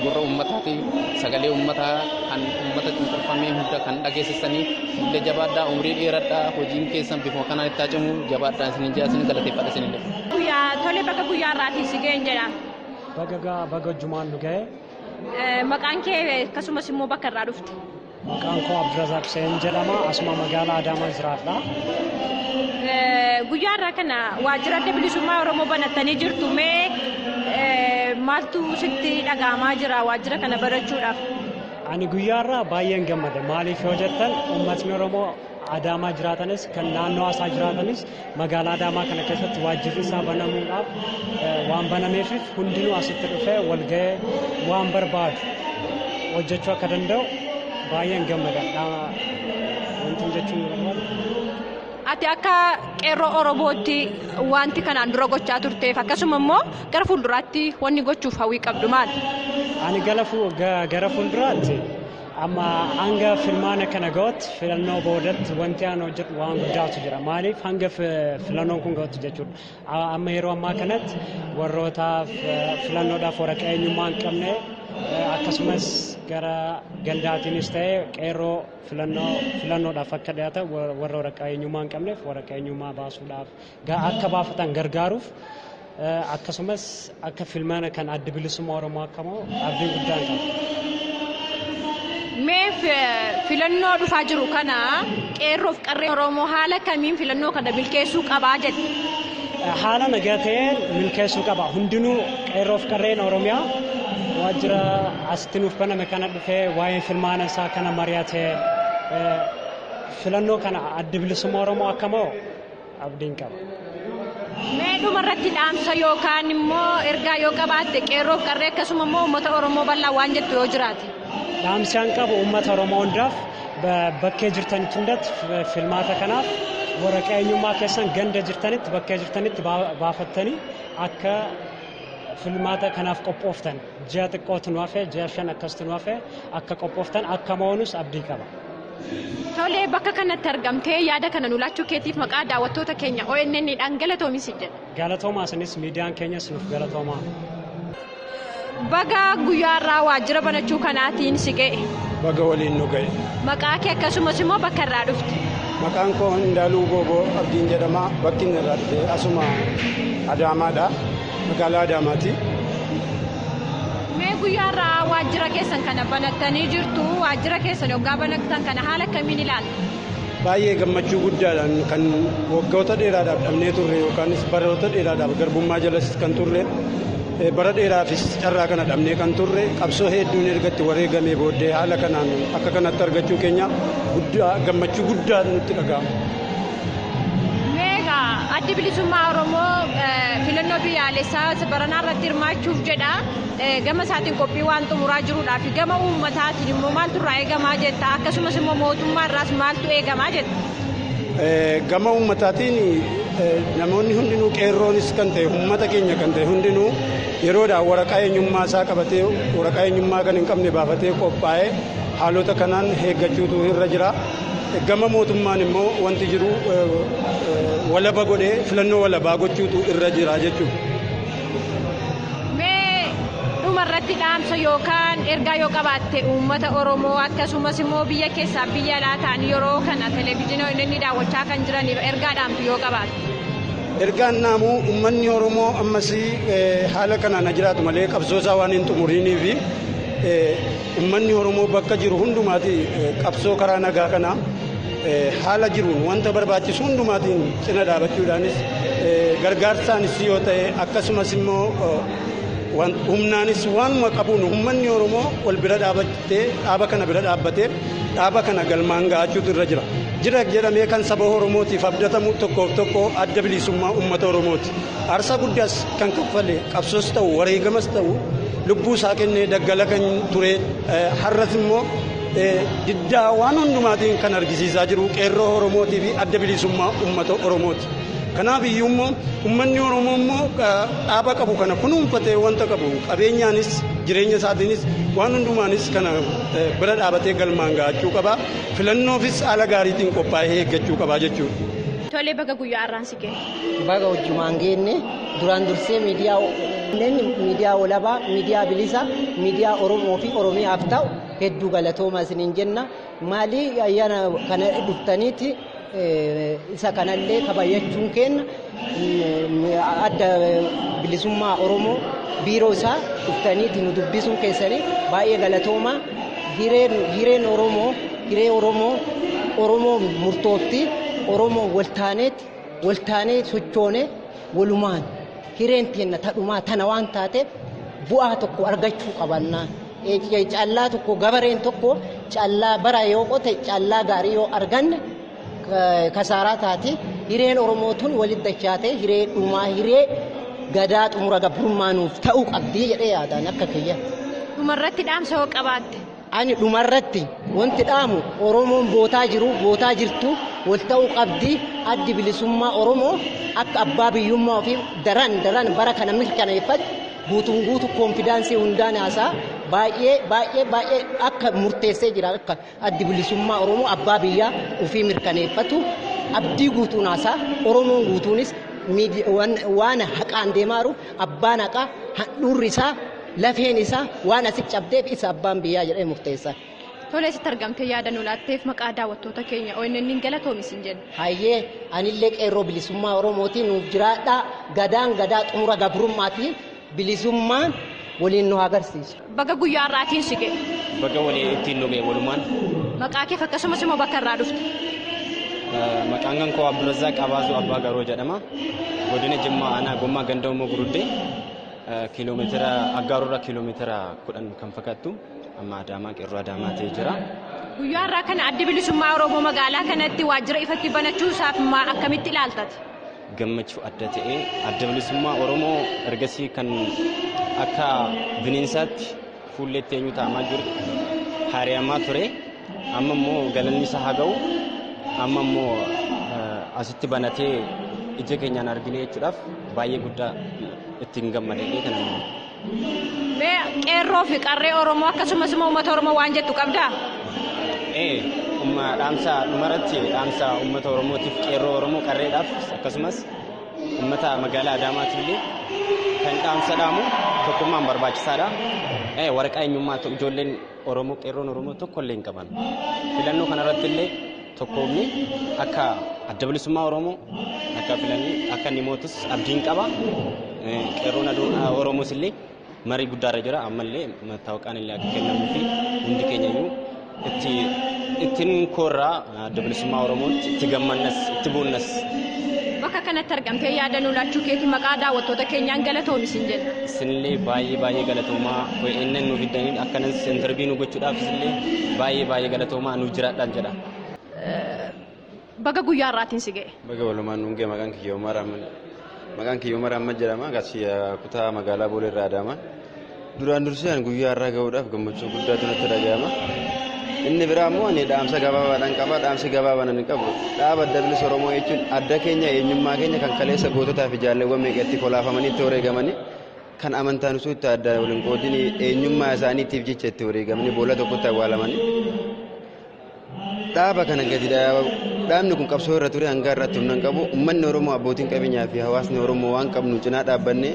gurra uummataati, sagalee uummataa kan uummata cunqurfamee hunda kan dhageessisanii illee, jabaadhaa, umrii dheeradhaa, hojiin keessan bifuma kanaan itti hacamu, jabaadhaa isinin jaa, isin galateeffadha isinillee. Guyyaa tolee, bakka guyyaa irraatiin si ga'een jedha. Baga baga jumaan nu ga'e. Maqaan kee akkasumas immoo bakka irraa dhufte. Maqaan koo Abdirazaaq Hussein jedhama. Asuma magaalaa Adaamaa jiraadha. Guyyaa irraa kana waajjira Adda Bilisummaa Oromoo banattanii jirtu. Mee maaltu sitti dhaga'amaa jira waajjira kana banachuudhaaf? Ani guyyaa irraa baay'een gammada. Maaliif yoo jettan, uummatni Oromoo Adaamaa jiraatanis, kan naannoo isaa jiraatanis, magaalaa Adaamaa kana keessatti waajjirri isaa banamuudhaaf waan banameef, hundinuu asitti dhufee walga'ee waan barbaadu hojjechuu akka danda'u baay'een gammada. Wanti jechuun barbaadu. Ati akka qeerroo Oromootti wanti kanaan dura gochaa turteef, akkasuma immoo gara fuulduraatti wanni gochuuf hawwii qabdu maali? Ani gara fuulduraatti amma hanga filmaana kana ga'utti, filannoo boodatti wanti ani hojjedhu waan guddaatu jira. Maaliif, hanga filannoon kun ga'utti jechuudha. Amma yeroo ammaa kanatti warrootaaf filannoodhaaf waraqaa eenyummaa hin qabne, akkasumas gara gandaatiinis ta'e qeerroo filannoodhaaf akka dhiyaatan, warra waraqaa eenyummaa hin qabneef waraqaa eenyummaa baasuudhaaf akka baafatan gargaaruuf, akkasumas akka filmaana kan Adda Bilisummaa Oromoo akka moo abdii guddaan qaba. Mee filannoo dhufaa jiru kana qeerroof qarreen Oromoo haala kamiin filannoo kana milkeessuu qabaa jette? Haala nagaa ta'een milkeessuu qaba. Hundinuu qeerroof qarreen Oromiyaa waajjira asitti nuuf baname kana dhufee waa'ee filmaana isaa kana mari'atee filannoo kana Adda Bilisummaa Oromoo akka moo abdiin qaba. Mee dhumarratti dhaamsa yookaan immoo ergaa yoo qabaatte, qeerroof qarree akkasuma immoo uummata Oromoo bal'aa waan jettu yoo jiraate. Dhaamsi an qabu uummata Oromoo hundaaf, bakkee jirtanitti hundatti filmaata kanaaf waraqaa eenyummaa keessan ganda jirtanitti, bakkee jirtanitti baafattanii akka filmaata kanaaf qophooftan, ji'a xiqqootu nu hafe, ji'a 5 akkasitu nu hafe, akka qophooftan, akka mo'onus abdii qaba. Tolee, bakka kanatti argamtee yaada kana nu laachuu keetiif maqaa daawwattoota keenya ONN dhaan galatoomi siin jedha. Galatoomaa, isinis miidiyaan keenyas nuuf galatoomaa. Baga guyyaa irraa waajjira banachuu kanaatiin si ga'e. Baga waliin nu ga'e. Maqaa kee akkasumas immoo bakka irraa dhufte. Maqaan koo Indaaluu Gooboo Abdiin jedhama. Bakki inni irraa dhufe asuma Adaamaadha. Magaalaa Adaamaati. Mee guyyaa irraa waajjira keessan kana banattanii jirtu. Waajjira keessan yoggaa banattan kana haala akkamiin ilaalta? Baay'ee gammachuu guddaadhaan, kan waggoota dheeraadhaaf dhabnee turre, yookaanis baroota dheeraadhaaf garbummaa jalas kan turre, bara dheeraafis carraa kana dhabnee kan turre, qabsoo hedduun ergatti wareegamee booddee haala kanaan akka kanatti argachuu keenya guddaa gammachuu guddaa nutti dhaga'ama. Meegaa Addi Bilisummaa Oromoo filannoo biyyaalessaa baranaa irratti hirmaachuuf jedha. Gama isaatiin qophii waan xumuraa jiruudhaa fi gama uummataatiin immoo maaltu irraa eegamaa jetta? Akkasumas immoo mootummaa irraas maaltu eegamaa jetta? Gama uummataatiin namoonni hundinuu, qeerroonis kan ta'e, uummata keenya kan ta'e hundinuu yeroodhaan waraqaa eenyummaa isaa qabatee, waraqaa eenyummaa kan hin qabne baafatee qophaa'ee haalota kanaan eeggachuutu irra jira. Gama mootummaan immoo wanti jiru walaba godhee filannoo walabaa gochuutu irra jira jechuudha. Mee dhumarratti dhaamsa yookaan ergaa yoo qabaatte, uummata Oromoo akkasumas immoo biyya keessaa biyya alaa ta'an yeroo kana televezyiinii inni daawwachaa kan jiraniif ergaa dhaamtu yoo qabaatte. Ergaan naamuu, uummanni Oromoo ammas haala kanaan jiraatu malee qabsoo isaa waan hin xumuriinii fi uummanni Oromoo bakka jiru hundumaati qabsoo karaa nagaa kana haala jiruun wanta barbaachisu hundumaatiin cina dhaabachuudhaanis, gargaarsaanis yoo ta'e, akkasumas immoo humnaanis waanuma qabuun uummanni Oromoo wal bira dhaabatee, dhaaba kana bira dhaabbatee dhaaba kana galmaan ga'achuutu irra jira. Jira jedhamee kan saba Oromootiif abdatamu tokkoof tokko Adda Bilisummaa Uummata Oromooti. Aarsaa guddaas kan kaffale, qabsoos ta'u, wareegamas ta'u, lubbuu isaa kennee daggala kan ture, har'as immoo diddaa waan hundumaatiin kan argisiisaa jiru qeerroo Oromootii fi Adda Bilisummaa Uummata Oromooti. Kanaaf iyyuu immoo uummanni Oromoo immoo dhaaba qabu kana kunuunfatee, wanta qabu qabeenyaanis, jireenya isaatiinis, waan hundumaanis kana bira dhaabatee galmaan ga'achuu qaba. Filannoofis haala gaariitiin qophaa'ee eeggachuu qaba jechuudha. Tolee, baga guyyaa har'aan si ga'e. Baga wajjumaan geenne. Duraan dursee miidiyaa walabaa, miidiyaa bilisa, miidiyaa Oromoo fi Oromiyaaf ta'u hedduu galatooma isiniin jenna. Maalii ayyaana kana dhuftaniiti Isa kanallee kabajachuun keenya Adda Bilisummaa Oromoo biiroo isaa dhuftaniiti nu dubbisuun keessanii baay'ee galatoomaa. Hireen Oromoo hiree Oromoo Oromoo murtoofti Oromoo waltaaneeti waltaanee sochoonee walumaan hireen teenna tadhumaa tana waan taateef bu'aa tokko argachuu qabannaa. Callaa tokko gabareen tokko callaa bara yoo qote callaa gaarii yoo arganne kasaaraa taati. Hireen Oromoo tun walitti dachaatee hiree dhumaa hiree gadaa xumura gabrummaa nuuf ta'uu qabdii jedhee yaadaan akka kiyya. Dhumarratti dhaamsa hoo qabaatte? Ani dhumarratti wanti dhaamu Oromoon bootaa jiru bootaa jirtu wal ta'uu qabdi. Addi Bilisummaa Oromoo akka abbaa biyyummaa ofii daran daran bara kana mirkaneeffatu guutuun guutu koonfidaansii hundaan haasaa baay'ee baay'ee baay'ee akka murteessee jira akka Addi Bilisummaa Oromoo abbaa biyyaa ofii mirkaneeffatu abdii guutuun haasaa Oromoon guutuunis waan haqaan deemaaru abbaan haqaa handhuurri isaa lafeen isaa waan asi cabdeef isa abbaan biyyaa jedhee murteessa. Tole asitti argamtee yaada nu laatteef maqaa daawwattoota keenya ONN galatoomi siin jenna. Hayyee anillee qeerroo bilisummaa Oromootii nuuf jiraadhaa gadaan gadaa xumura gabrummaatii bilisummaan waliin nu haa garsiisu. Baga guyyaa har'aatiin si ga'e. Baga waliin ittiin nu ga'e walumaan. Maqaa keef akkasumas immoo bakka irraa dhufte. Maqaan kan koo Abdurrazaaq Abaazuu Abbaa Garoo jedhama. Godina Jimmaa aanaa Gommaa ganda Uummoo Guruddee kiiloomeetira Aggaaroorraa kiiloomeetira 10 kan fakkaattu amma Adaamaa qeerroo Adaamaa ta'ee jira. Guyyaa har'aa kana Addi Bilisummaa Oromoo magaalaa kanatti waajjira ifatti banachuu isaaf maa akkamitti ilaaltati? Gammachuu adda ta'e Adda Bilisummaa Oromoo ergasii kan akka bineensaatti fuulleetti eenyu ta'amaa jiru haari'amaa ture. Amma immoo galanni isaa haa ga'u. Amma immoo asitti banatee ija keenyaan argine jechuudhaaf baay'ee guddaa ittiin gammadee kan Mee qeerroo fi qarree Oromoo akkasumas immoo uummata Oromoo waan jettu qabdaa? Ee, umma dhaamsa dhumarratti dhaamsa uummata Oromootiif qeerroo Oromoo qarreedhaaf akkasumas uummata magaalaa Adaamaatiif illee kan dhaamsa dhaamu tokkummaan barbaachisaadha. Ee, waraqaa eenyummaa ijoolleen Oromoo qeerroon Oromoo tokko illee hin qaban. Filannoo kanarratti illee tokkoomni akka Adda Bilisummaa Oromoo akka filanii akka inni mootus abdiin qaba. Qeerroon Oromoos illee marii guddaarra jira. Ammallee mattaawaqaan illee akka kennamuu fi hundi keenya iyyuu itti ittiin koorraa Adda Bilisummaa Oromootti itti gammannas itti boonnas. Bakka kanatti argamtee yaada nuu laachuu keetii maqaa daawwattoota keenyaan galatoomi sin jenna. Isinillee baay'ee baay'ee galatoomaa ONN nu fiddanii akkanas interview nu gochuudhaafis illee baay'ee baay'ee galatoomaa nuuf jiraadhaan jedha. Baga guyyaa har'aatiin si ga'e. Baga walumaan nuun ga'e. Maqaan kiyya Umar Ahmad maqaan kiyya Umar Ahmad jedhama. Kasi kutaa magaalaa Boolee irraa Adaama. Duraan dursee ani guyyaa har'aa ga'uudhaaf gammachuu guddaatu natti dhaga'ama. Inni biraa immoo ani dhaamsa gabaabaadhaan qaba. Dhaamsi gabaabaan ani qabu dhaaba Adda Bilisa Oromoo jechuun adda keenya eenyummaa keenya kan kaleessa goototaa fi jaalleewwan meeqa itti kolaafamanii itti wareegamanii kan amantaan osoo itti adda waliin qoodin eenyummaa isaaniitiif jecha itti wareegamanii boolla tokkotti awwaalamanii Dhaaba kana gadi dhaabni kun qabsoo irra ture hanga irratti humna hin qabu. Uummanni Oromoo abbootiin qabeenyaa fi hawaasni Oromoo waan qabnu cinaa dhaabbannee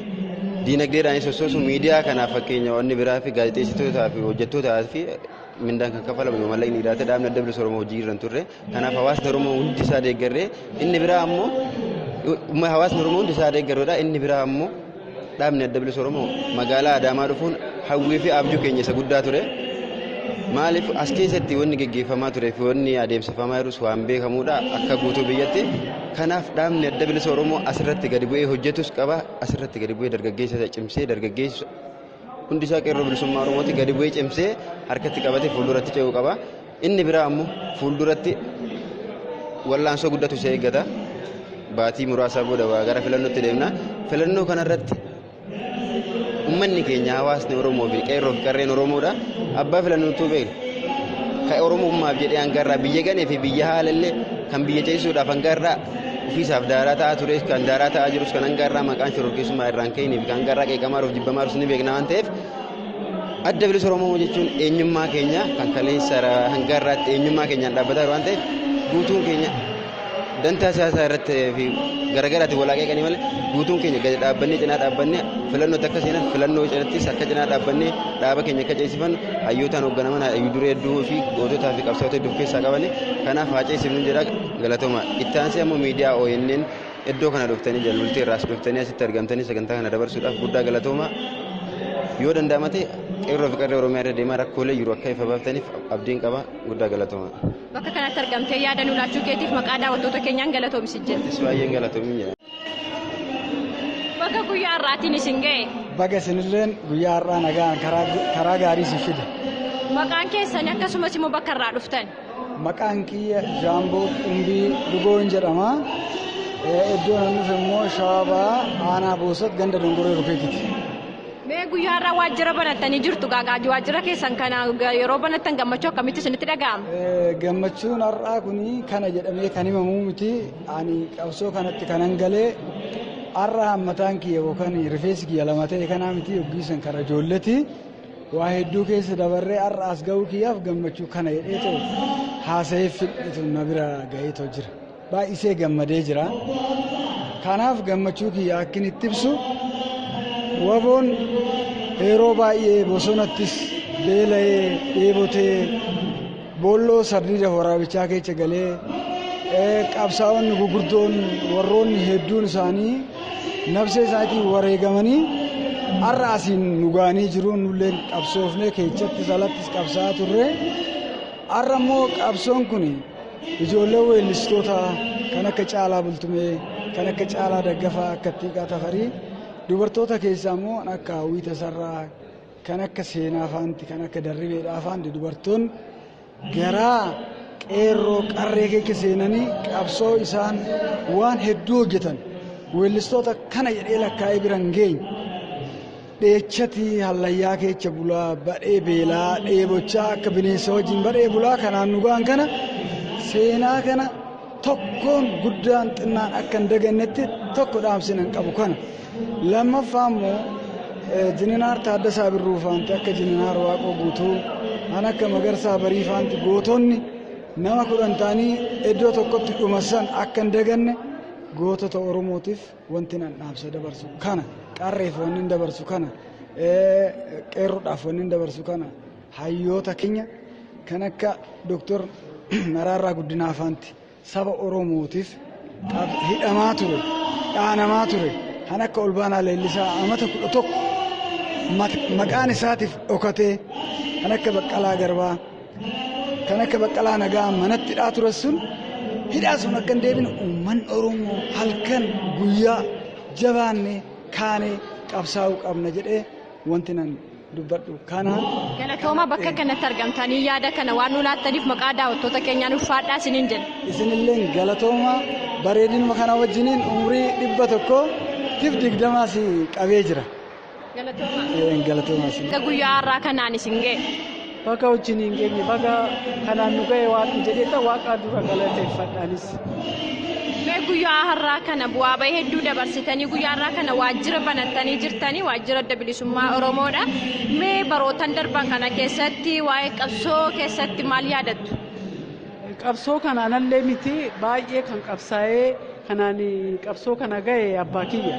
diinagdeedhaan sossoosu miidiyaa kanaaf fakkeenya wanni biraa fi gaazexeessitootaa fi hojjettootaa fi mindaan kan kafalamu yoo mallaqni jiraate dhaabni Adda Bilisa Oromoo hojii irra hin turre. Kanaaf hawaasni Oromoo hundi isaa deeggarree inni biraa ammoo hawaasni Oromoo hundi isaa deeggaruudha. Inni biraa ammoo dhaabni Adda Bilisa Oromoo magaalaa Adaamaa dhufuun hawwii fi abjuu keenya isa guddaa ture. Maaliif as keessatti wanni geggeeffamaa turee fi wanni adeemsifamaa jirus waan beekamuudha akka guutuu biyyatti. Kanaaf dhaabni Adda Bilisa Oromoo asirratti gadi bu'ee hojjetus qaba. Asirratti gadi bu'ee dargaggeessa isa cimsee dargaggeessi hundi isaa qeerroo bilisummaa Oromooti gadi bu'ee cimsee harkatti qabatee fuulduratti ce'uu qaba. Inni biraa ammoo fuulduratti wallaansoo guddatu isa eeggata. Baatii muraasaa booda waa gara filannootti deemna. Filannoo kanarratti Uummanni keenya hawaasni Oromoo fi qeerroo fi qarreen Oromoodha. Abbaa filannootu beekna. Kan Oromummaaf jedhee hanga irraa biyya ganee fi biyya haalallee kan biyya ceesisuudhaaf hanga irraa ofiisaaf daaraa ta'aa ture kan daaraa ta'aa jirus kan hanga irraa maqaan shororkeessummaa irraan ka'inii fi kan hanga irraa qeeqamaa jiruuf jibbamaa jirus ni beekna waan ta'eef Adda Bilisa Oromoo jechuun eenyummaa keenya kan kaleessa hanga irraatti eenyummaa keenyaan dhaabbataa jiru waan ta'eef guutuun keenya dantaa siyaasaa irratti fi garaagaraatiin walaa qeeqanii malee guutuun keenya gadi dhaabbannee cinaa dhaabbannee filannootti akka seenan filannoo cinattis akka cinaa dhaabbannee dhaaba keenya akka ceesifannu hayyootaan hoogganaman hayyuu duree hedduu fi goototaa fi qabsaa'ota hedduu of keessaa qabani. Kanaaf haa ceesifnu jedha, galatooma. Itti aansee ammoo miidiyaa ONN iddoo kana dhuftanii jalbultii irraas dhuftanii asitti argamtanii sagantaa kana dabarsuudhaaf guddaa galatooma. Yoo danda'ama ta'e qeerroo fi qarree Oromiyaa irra deemaa rakkoolee jiru akka ifa baaftaniif abdiin qaba, guddaa galatooma. Bakka kanatti argamtee yaada nu laachuu keetiif maqaa daawwattoota keenyaan galatoomi jedha. Atis baay'een galatoomi jedha. Bakka guyyaa har'aatiin isin ga'e. Baga isinilleen guyyaa har'aa nagaan karaa gaarii isin fide. Maqaan keessanii akkasumas immoo bakka irraa dhuftan. Maqaan kiyya Jaamboo Qumbii Dhugoon jedhama. Iddoo nan dhufe immoo Shawaa Bahaa Aanaa Boosat ganda Dongoree Rukeetiiti. Mee guyyaa har'aa waajjira banattanii jirtu gaagaa waajjira keessan kana yeroo banattan gammachuu akkamitti isinitti dhaga'ama? Gammachuun har'aa kuni kana jedhamee kan himamuu miti. Ani qabsoo kanatti kanan galee har'a mataan kiyya yookaan rifeensi kiyya lama ta'e kanaa miti, yoggiisan kara ijoolleeti. Waa hedduu keessa dabarree har'a as ga'uu kiyyaaf gammachuu kana jedhee ta'u haasa'ee fidhitu na bira ga'eetoo jira. Baay'isee gammadee jira. Kanaaf gammachuu kiyya akkin itti ibsu, WBOn yeroo baay'ee bosonattis beela'ee dheebotee boolloo sardiida waraabichaa keessa galee, qabsaa'onni gugurdoon warroonni hedduun isaanii nafsee isaatiin wareegamanii har'a asiin nu ga'anii jiru. Nullee qabsoofnee keessattis alattis qabsaa'aa turre. Har'a immoo qabsoon kun ijoollee weellistoota kan akka Caalaa Bultumee, kan akka Caalaa Daggafaa, akka Ittiiqaa Tafarii, dubartoota keessaa immoo kan akka Hawwii Tasarraa, kan akka Seenaa Faanti, kan akka Darribeedhaa Faanti, dubartoonni garaa qeerroo qarree keessa seenanii qabsoo isaan waan hedduu hojjetan, weellistoota kana jedhee lakkaa'ee bira hin geenye. Dheechati hallayyaa keessa bulaa, badhee beelaa dheebochaa, akka bineensa wajjin badhee bulaa kanaan nu ga'an kana, seenaa kana tokkoon guddaan xinnaan akka hin dagannetti tokko dhaamsinan qabu kana. Lammaffaa immoo Jeneraal Taaddasaa Birruu faanti, akka Jeneraal Waaqoo Guutuu, kan akka Magarsaa Barii faanti, gootonni nama 10 ta'anii iddoo tokkotti dhumasan akka hin daganne gootota Oromootiif wanti nan dhaamsa dabarsu kana, qarreef wanni hin dabarsu kana, qeerroodhaaf wanni hin dabarsu kana, hayyoota keenya kan akka Dooktor Mararaa Guddinaa faanti saba Oromootiif hidhamaa ture, dhaanamaa ture, kan akka Olbaanaa Leellisaa amata 11 maqaan isaatiif dhokatee, kan akka Baqqalaa Garbaa, kan akka Baqqalaa Nagaa manatti hidhaa ture sun, hidhaa sun akka hin deebine uummanni Oromoo halkan guyyaa jabaannee kaanee qabsaa'uu qabna jedhee wanti nan dubbadhu kana. Galatooma, bakka kanatti argamtanii yaada kana waan nu laattaniif maqaa daawwattoota keenyaan ulfaadhaa isiniin jedha. Isinillee galatooma, bareedinuma kana wajjiniin umurii 120 si qabee jira. Galatooma. Galatooma isin. Guyyaa har'aa kanaan isin ga'e. Baga wajjin hin geenye, baga kanaan nu ga'e waaqni jedhee waaqa dura galateeffadhaanis. Mee guyyaa har'aa kana bu'aa bahii hedduu dabarsitanii guyyaa har'aa kana waajjira banattanii jirtanii, waajjira Adda Bilisummaa Oromoodha. Mee barootan darban kana keessatti waa'ee qabsoo keessatti maal yaadattu? Qabsoo kanaanallee miti, baay'ee kan qabsaa'ee kanaan qabsoo kana ga'e abbaa kiyya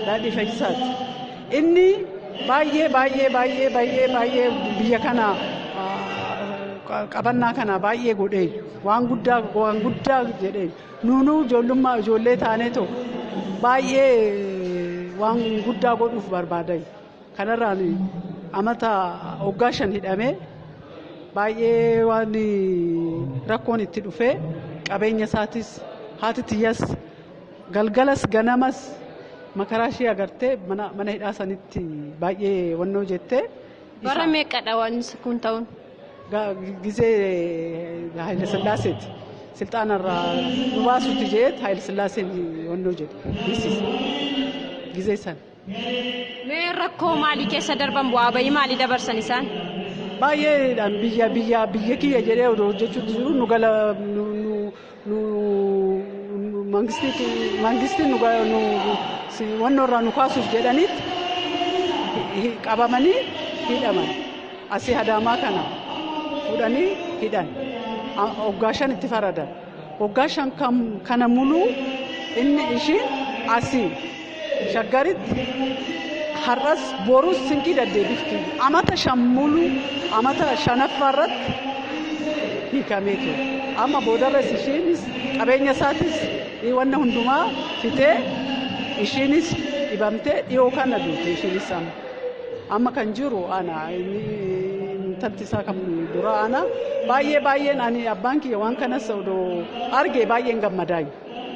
Daadhii Fayyisaati. Inni baay'ee baay'ee baay'ee baay'ee baay'ee biyya kana qabannaa kana baay'ee godhee waan guddaa waan guddaa jedhee nuunuu ijoollummaa ijoollee taaneetoo baay'ee waan guddaa godhuuf barbaadan. Kanarraan amata waggaa 5 hidhamee baay'ee waan rakkoon itti dhufee, qabeenya isaatis haati tiyyas galgalas ganamas makaraa ishee agartee mana hidhaa sanitti baay'ee wannoo jettee. Bara meeqadha waan kun ta'uun? Gizee Haayile Sillaaseeti. Silxaanarraa nu baasutti jeet Haayile Sillaaseen wannoo jedhe. Gizee san. Mee rakkoo maalii keessa darban, bu'aa bahii maalii dabarsan isaan? Baay'eedhaan biyya biyya biyya kiyya jedhee odoo hojjechuutti jiru nu gala nu nu nu mangistiin nu nu wannoo irraa nu kaasuuf jedhanitti qabamanii hidhaman. Asii Adaamaa kana fuudhanii hidhan. Waggaa 5 itti faradan. Waggaa 5 kana muluu inni ishiin Asii Shaggaritti har'as borus sinqii deddeebifti. Amata shammulu amata shanaffaa irratti hiikamee ture. Amma boodarras ishiinis qabeenya isaatis wanna hundumaa fitee ishiinis dhibamtee dhiyoo kana duute ishiinis amma. Amma kan jiru ana intalti isaa kan dura ana baay'ee baay'een ani abbaan kiyya waan kanas odoo arge baay'een gammadaayu.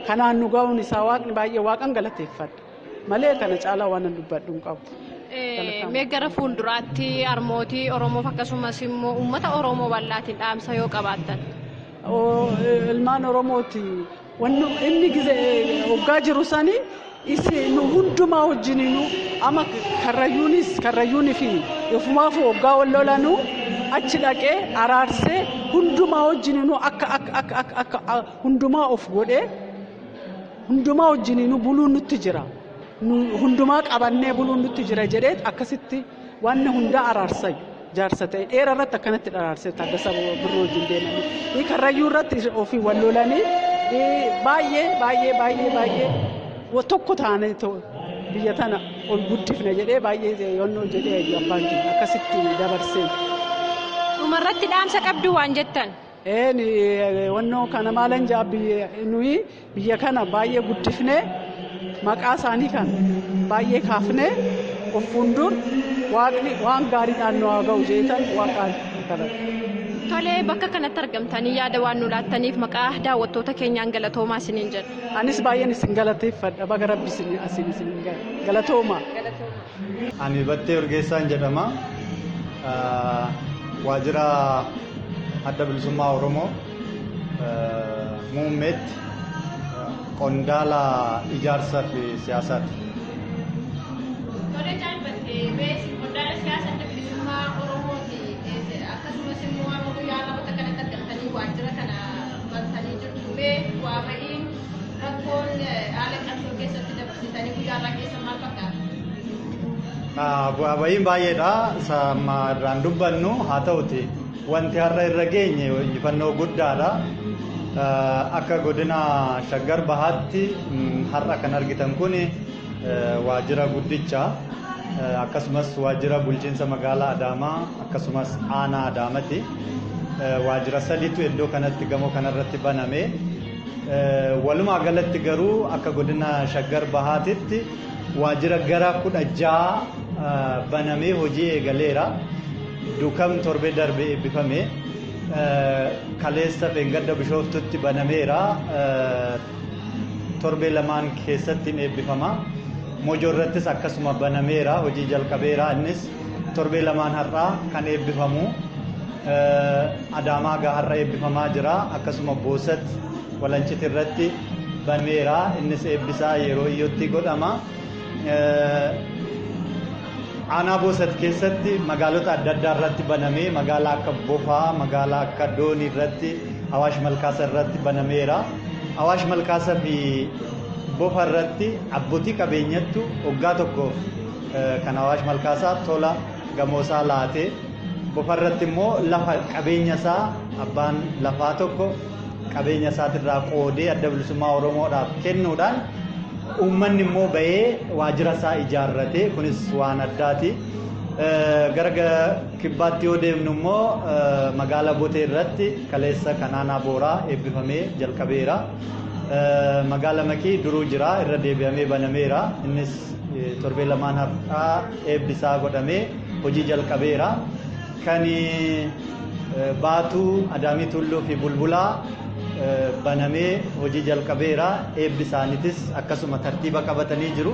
Kanaan nu ga'uun isaa waaqni baay'ee waaqan galateeffadha. Malee kana caalaa waan dubbadhu hin qabu. Mee gara fuulduraatti harmootii Oromoof akkasumas immoo uummata Oromoo bal'aatiin dhaamsa yoo qabaattan. Ilmaan Oromooti wanni inni waggaa jiru sanii isi nu hundumaa wajjininu amma karrayyuunis karrayyuunii fi ofumaaf waggaa wal lolanuu achi dhaqee araarsee hundumaa wajjininu akka akka akka akka akka hundumaa of godhee hundumaa wajjininu buluun nutti jira. Hundumaa qabannee buluun nutti jira jedhee akkasitti wanni hundaa araarsayu jaarsa ta'e dheera irratti akkanatti araarsee Taaddasaa Birruu wajjin deemanii karrayyuu irratti ofii wal lolanii baay'ee baay'ee baay'ee baay'ee tokko taanee biyya tana ol guddifne jedhee baay'ee yonnoo jedhee abbaan keenya akkasitti dabarsee. Dhumarratti dhaamsa qabdu waan jettan. Wannoo kana maalan jaa nuyi biyya kana baay'ee guddifnee maqaa isaanii kan baay'ee kaafnee of fuuldur waaqni waan gaariidhaan nu haa ga'u jeetan waaqaan kadhadha. Tolee, bakka kanatti argamtanii yaada waan nu laattaniif maqaa daawwattoota keenyaan galatoomaa isiniin jedha. Anis baay'een isin galateeffadha. Baga rabbi isin isin galatooma. Ani Battee Urgeessaan jedhama. Waajjira Adda Bilisummaa Oromoo muummeetti qondaala ijaarsaa fi siyaasaati. Tolee, jaalbattee beesi qondaala siyaasa Adda Bilisummaa Oromooti. Akkasumas immoo amma guyyaa har'aa bakka kanatti argamtanii waajjira kana bantanii jirtu. Mee bu'aa ba'iin rakkoon haala qabsoo keessatti dabarsitanii guyyaa har'aa keessa maal fakkaata? Bu'aa ba'iin baay'eedha. Isa amma irraan dubbannu haa ta'uti wanti har'a irra geenye injifannoo guddaadha. Akka godina Shaggar Bahaatti har'a kan argitan kun waajjira guddicha akkasumas waajjira bulchiinsa magaalaa Adaamaa akkasumas aanaa Adaamati. Waajjira sadiitu iddoo kanatti gamoo kanarratti baname. Walumaa galatti garuu akka godina Shaggar Bahaatitti waajjira gara 16 banamee hojii eegaleera. Dukam torbee darbe eebbifame. Kaleessa Fengadda Bishooftutti banameera. Torbee lamaan keessatti hin eebbifama. Mojoo irrattis akkasuma banameera hojii jalqabeera innis torbee lamaan har'aa kan eebbifamu. Adaamaa gaa har'a eebbifamaa jira. Akkasuma Boosat Walanciti irratti banameera innis eebbisaa yeroo iyyootti godhama. Aanaa Boosat keessatti magaalota adda addaa irratti banamee magaalaa akka Bofaa, magaalaa akka Doonii irratti, Awaash Malkaasa irratti banameera. Awaash Malkaasa fi Bofa irratti abbootii qabeenyattu waggaa tokkoof kan Awaash Malkaasaa tola gamoosaa laatee Bofa irratti immoo lafa qabeenya isaa abbaan lafaa tokko qabeenya isaatirraa qoodee Adda Bilisummaa Oromoodhaaf kennuudhaan uummanni immoo bahee waajjira isaa ijaarrate kunis waan addaati. Gara kibbaatti yoo deemnu immoo magaalaa Botee irratti kaleessa kan aanaa Booraa eebbifamee jalqabeera. Magaala Maqii duruu jira irra deebi'amee banameera. Innis torbee lamaan har'aa eebbisaa godhamee hojii jalqabeera. Kan Baatuu, Adaamii Tulluu fi Bulbulaa banamee hojii jalqabeera. Eebbi isaaniitis akkasuma tartiiba qabatanii jiru.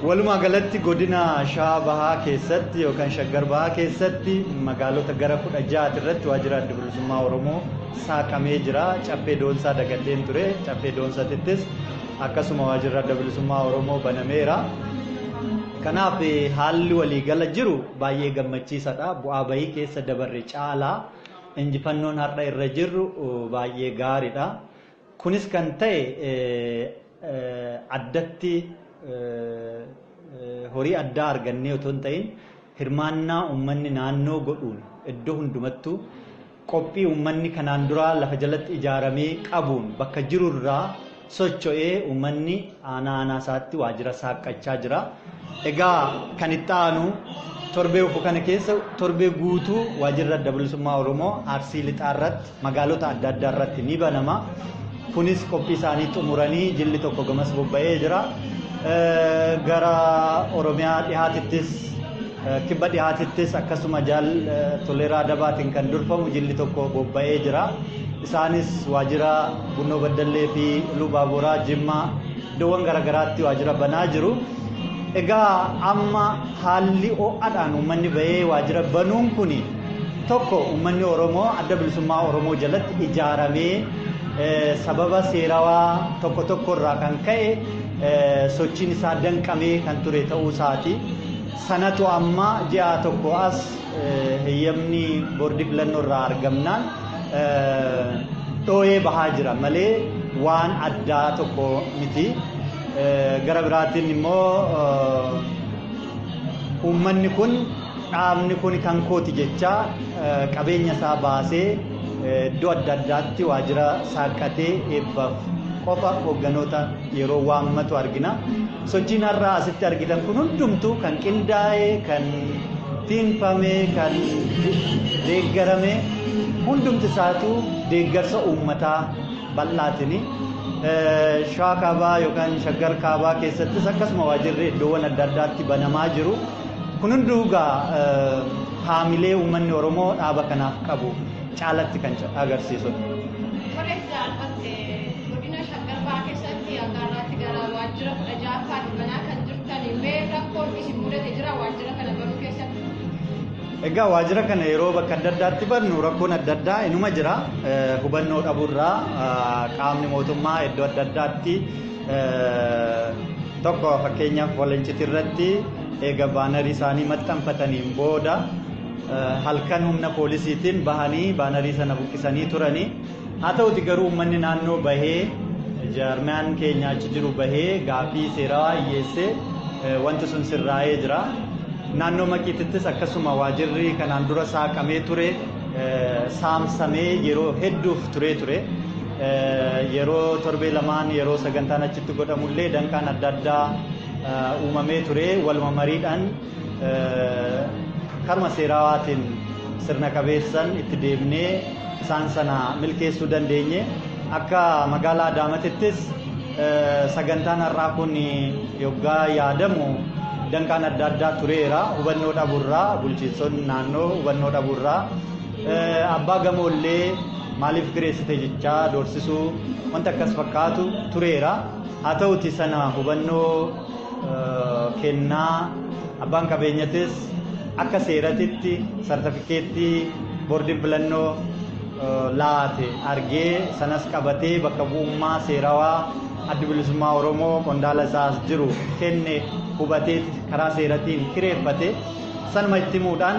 Walumaa galatti godina Shawaa Bahaa keessatti yookaan Shaggar Bahaa keessatti magaalota gara 16 irratti waajjira Adda Bilisummaa Oromoo saaqamee jira. Caffee Doonsaa dagadheen ture. Caffee Doonsaatittis akkasuma waajjirri Adda Bilisummaa Oromoo banameera. Kanaaf haalli waliigala jiru baay'ee gammachiisadha. Bu'aa bahii keessa dabarre caalaa injifannoon har'a irra jirru baay'ee gaariidha. Kunis kan ta'e addatti horii addaa argannee otoo hin ta'in hirmaannaa uummanni naannoo godhuun iddoo hundumattuu qophii uummanni kanaan duraa lafa jalatti ijaaramee qabuun bakka jirurraa socho'ee uummanni aanaa aanaa isaatti waajjira saaqqachaa jira. Egaa kan itti aanu torbee dhufu kana keessa torbee guutuu waajjirri adda bilisummaa Oromoo Arsii Lixaa irratti magaalota adda addaa irratti ni banama. Kunis qophii isaanii xumuranii jilli tokko gamas bobba'ee jira. Gara Oromiyaa dhihaatittis kibba dhihaatittis akkasuma jaal Toleeraa Adabaatiin kan durfamu jilli tokko bobba'ee jira. Isaanis waajjira Bunnoo Baddallee fi Iluu Baaburaa Jimmaa iddoowwan garaagaraatti waajjira banaa jiru. Egaa amma haalli ho'aadhaan uummanni bahee waajjira banuun kun tokko uummanni Oromoo adda bilisummaa Oromoo jalatti ijaaramee sababa seerawaa tokko tokko irraa kan ka'e sochiin isaa danqamee kan ture ta'uu isaati. Sanatu amma ji'a tokko as heeyyamni boordii filannoo irraa argamnaan dhoo'ee bahaa jira malee waan addaa tokko miti. Gara biraatiin immoo uummanni kun dhaabni kun kan kooti jecha qabeenya isaa baasee iddoo adda addaatti waajjira saaqqatee eebbaaf qofa hoogganoota yeroo waammatu argina. Sochiin har'aa asitti argitan kun hundumtuu kan qindaa'e, kan tiinfame, kan deeggarame hundumti isaatu deeggarsa uummataa bal'aatini. Shawaa kaabaa yookaan shaggar kaabaa keessattis akkasuma waajjirri iddoowwan adda addaatti banamaa jiru. Kun hunduu egaa haamilee uummanni Oromoo dhaaba kanaaf qabu caalatti kan agarsiisudha. Godina Shaggar Bahaa keessatti hanga har'aatti gara waajjira 16ffaatti banaa kan jirtan mee rakkoon isin mudate jira waajjira kana banuu keessatti? Egaa waajjira kana yeroo bakka adda addaatti bannu rakkoon adda addaa inuma jira. Hubannoo dhabuurraa qaamni mootummaa iddoo adda addaatti tokko fakkeenyaaf Walancitii irratti eega baanarii isaanii maxxanfataniin booda halkan humna poolisiitiin bahanii baanarii sana buqqisanii turanii. Haa ta'uti garuu uummanni naannoo bahee jaarmiyaan keenya achi jiru bahee gaaffii seeraa hiyyeessee wanti sun sirraa'ee jira. Naannoo Maqiitittis akkasuma waajjirri kanaan dura saaqamee ture saamsamee yeroo hedduuf turee ture. Yeroo torbee lamaan yeroo sagantaan achitti godhamullee danqaan adda addaa uumamee ture. Waluma mariidhaan karuma seeraawaatiin sirna qabeessan itti deemnee isaan sana milkeessuu dandeenye. Akka magaalaa Adaamaatittis sagantaan har'aa kun yoggaa yaadamu danqaan adda addaa tureera. Hubannoo dhabuurraa bulchiinsonni naannoo hubannoo dhabuurraa abbaa gamoollee maaliif kireessite jechaa doorsisuu wanta akkas fakkaatu tureera. Haa ta'uti sana hubannoo kennaa abbaan qabeenyatis akka seeratitti sartifikeettii boordiin filannoo laate argee sanas qabatee bakka bu'ummaa seerawaa adda bilisummaa Oromoo qondaala isaas jiru kenne hubatee karaa seeratiin kireeffate sanuma itti himuudhaan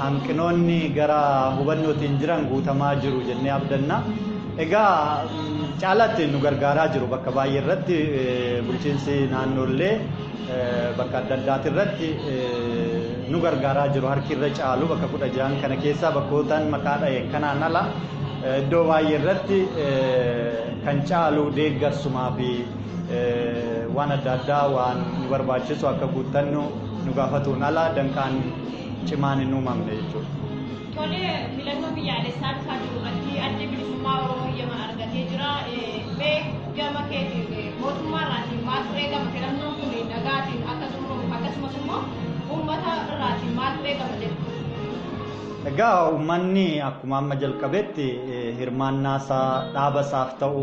hanqinoonni gara hubannootiin jiran guutamaa jiru jennee abdanna. Egaa caalaatti nu gargaaraa jiru bakka baay'ee irratti bulchiinsi naannoollee bakka adda addaati irratti nu gargaaraa jiru harki irra caalu bakka 16 kana keessaa bakkootaan maqaa dha'e kanaan ala iddoo baay'ee irratti kan caalu deeggarsumaa fi waan adda addaa waan nu barbaachisu akka guuttannu nu gaafatuun ala danqaan cimaan hin uumamne jechuudha. Tole filannoo biyyaalessaa dhufaa jiru irratti addi bilisummaa Oromoo eeyyama argatee jira. Mee gama keetiin mootummaa irraatiin maaltu eegama filannoon kun nagaatiin akka xumuramu akkasumas immoo uummata irraatiin maaltu eegama jettu? Egaa uummanni akkuma amma jalqabetti hirmaannaa isaa dhaaba isaaf ta'u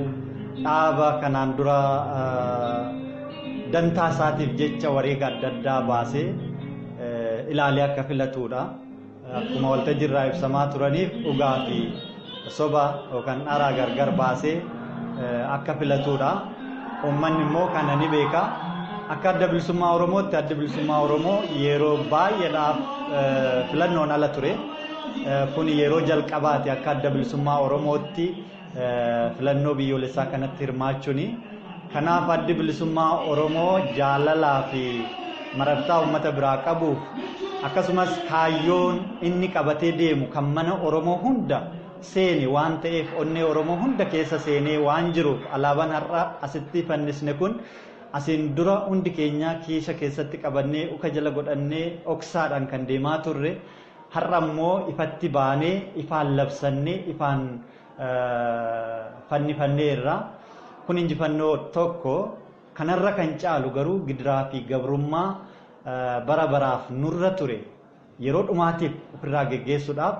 dhaaba kanaan dura dantaa isaatiif jecha wareega adda addaa baasee ilaalee akka filatudha. Akkuma waltajjii irraa ibsamaa turaniif dhugaa fi soba yookaan dharaa gargar baasee akka filatudha. Uummanni immoo kana ni beeka. Akka adda bilisummaa Oromootti adda bilisummaa Oromoo yeroo baay'eedhaaf filannoon ala ture. Kun yeroo jalqabaati akka adda bilisummaa Oromootti filannoo biyyoolessaa kanatti hirmaachuuni. Kanaaf addi bilisummaa Oromoo jaalalaa fi marartaa uummata biraa qabuuf akkasumas kaayyoon inni qabatee deemu kan mana Oromoo hunda seene waan ta'eef, onnee Oromoo hunda keessa seenee waan jiruuf, alaabaan har'a asitti fannisne kun asiin dura hundi keenya kiisha keessatti qabannee, uka jala godhannee, dhoksaadhaan kan deemaa turre, har'a immoo ifatti baanee, ifaan labsannee, ifaan fannifanneerra. Kun injifannoo tokko. Kanarra kan caalu garuu gidiraa fi gabrummaa bara baraaf nurra ture yeroo dhumaatiif ofirraa geggeessuudhaaf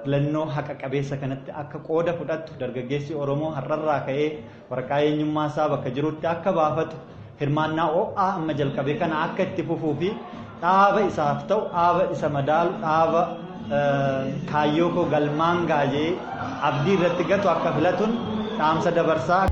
filannoo haqa qabeessa kanatti akka qooda fudhattu, dargaggeessi Oromoo har'arraa ka'ee waraqaa eenyummaa isaa bakka jirutti akka baafatu, hirmaannaa ho'aa amma jalqabe kana akka itti fufuu fi dhaaba isaaf ta'u, dhaaba isa madaalu, dhaaba kaayyoo koo galmaan gaajee abdii irratti gatu akka filatuun dhaamsa dabarsaa.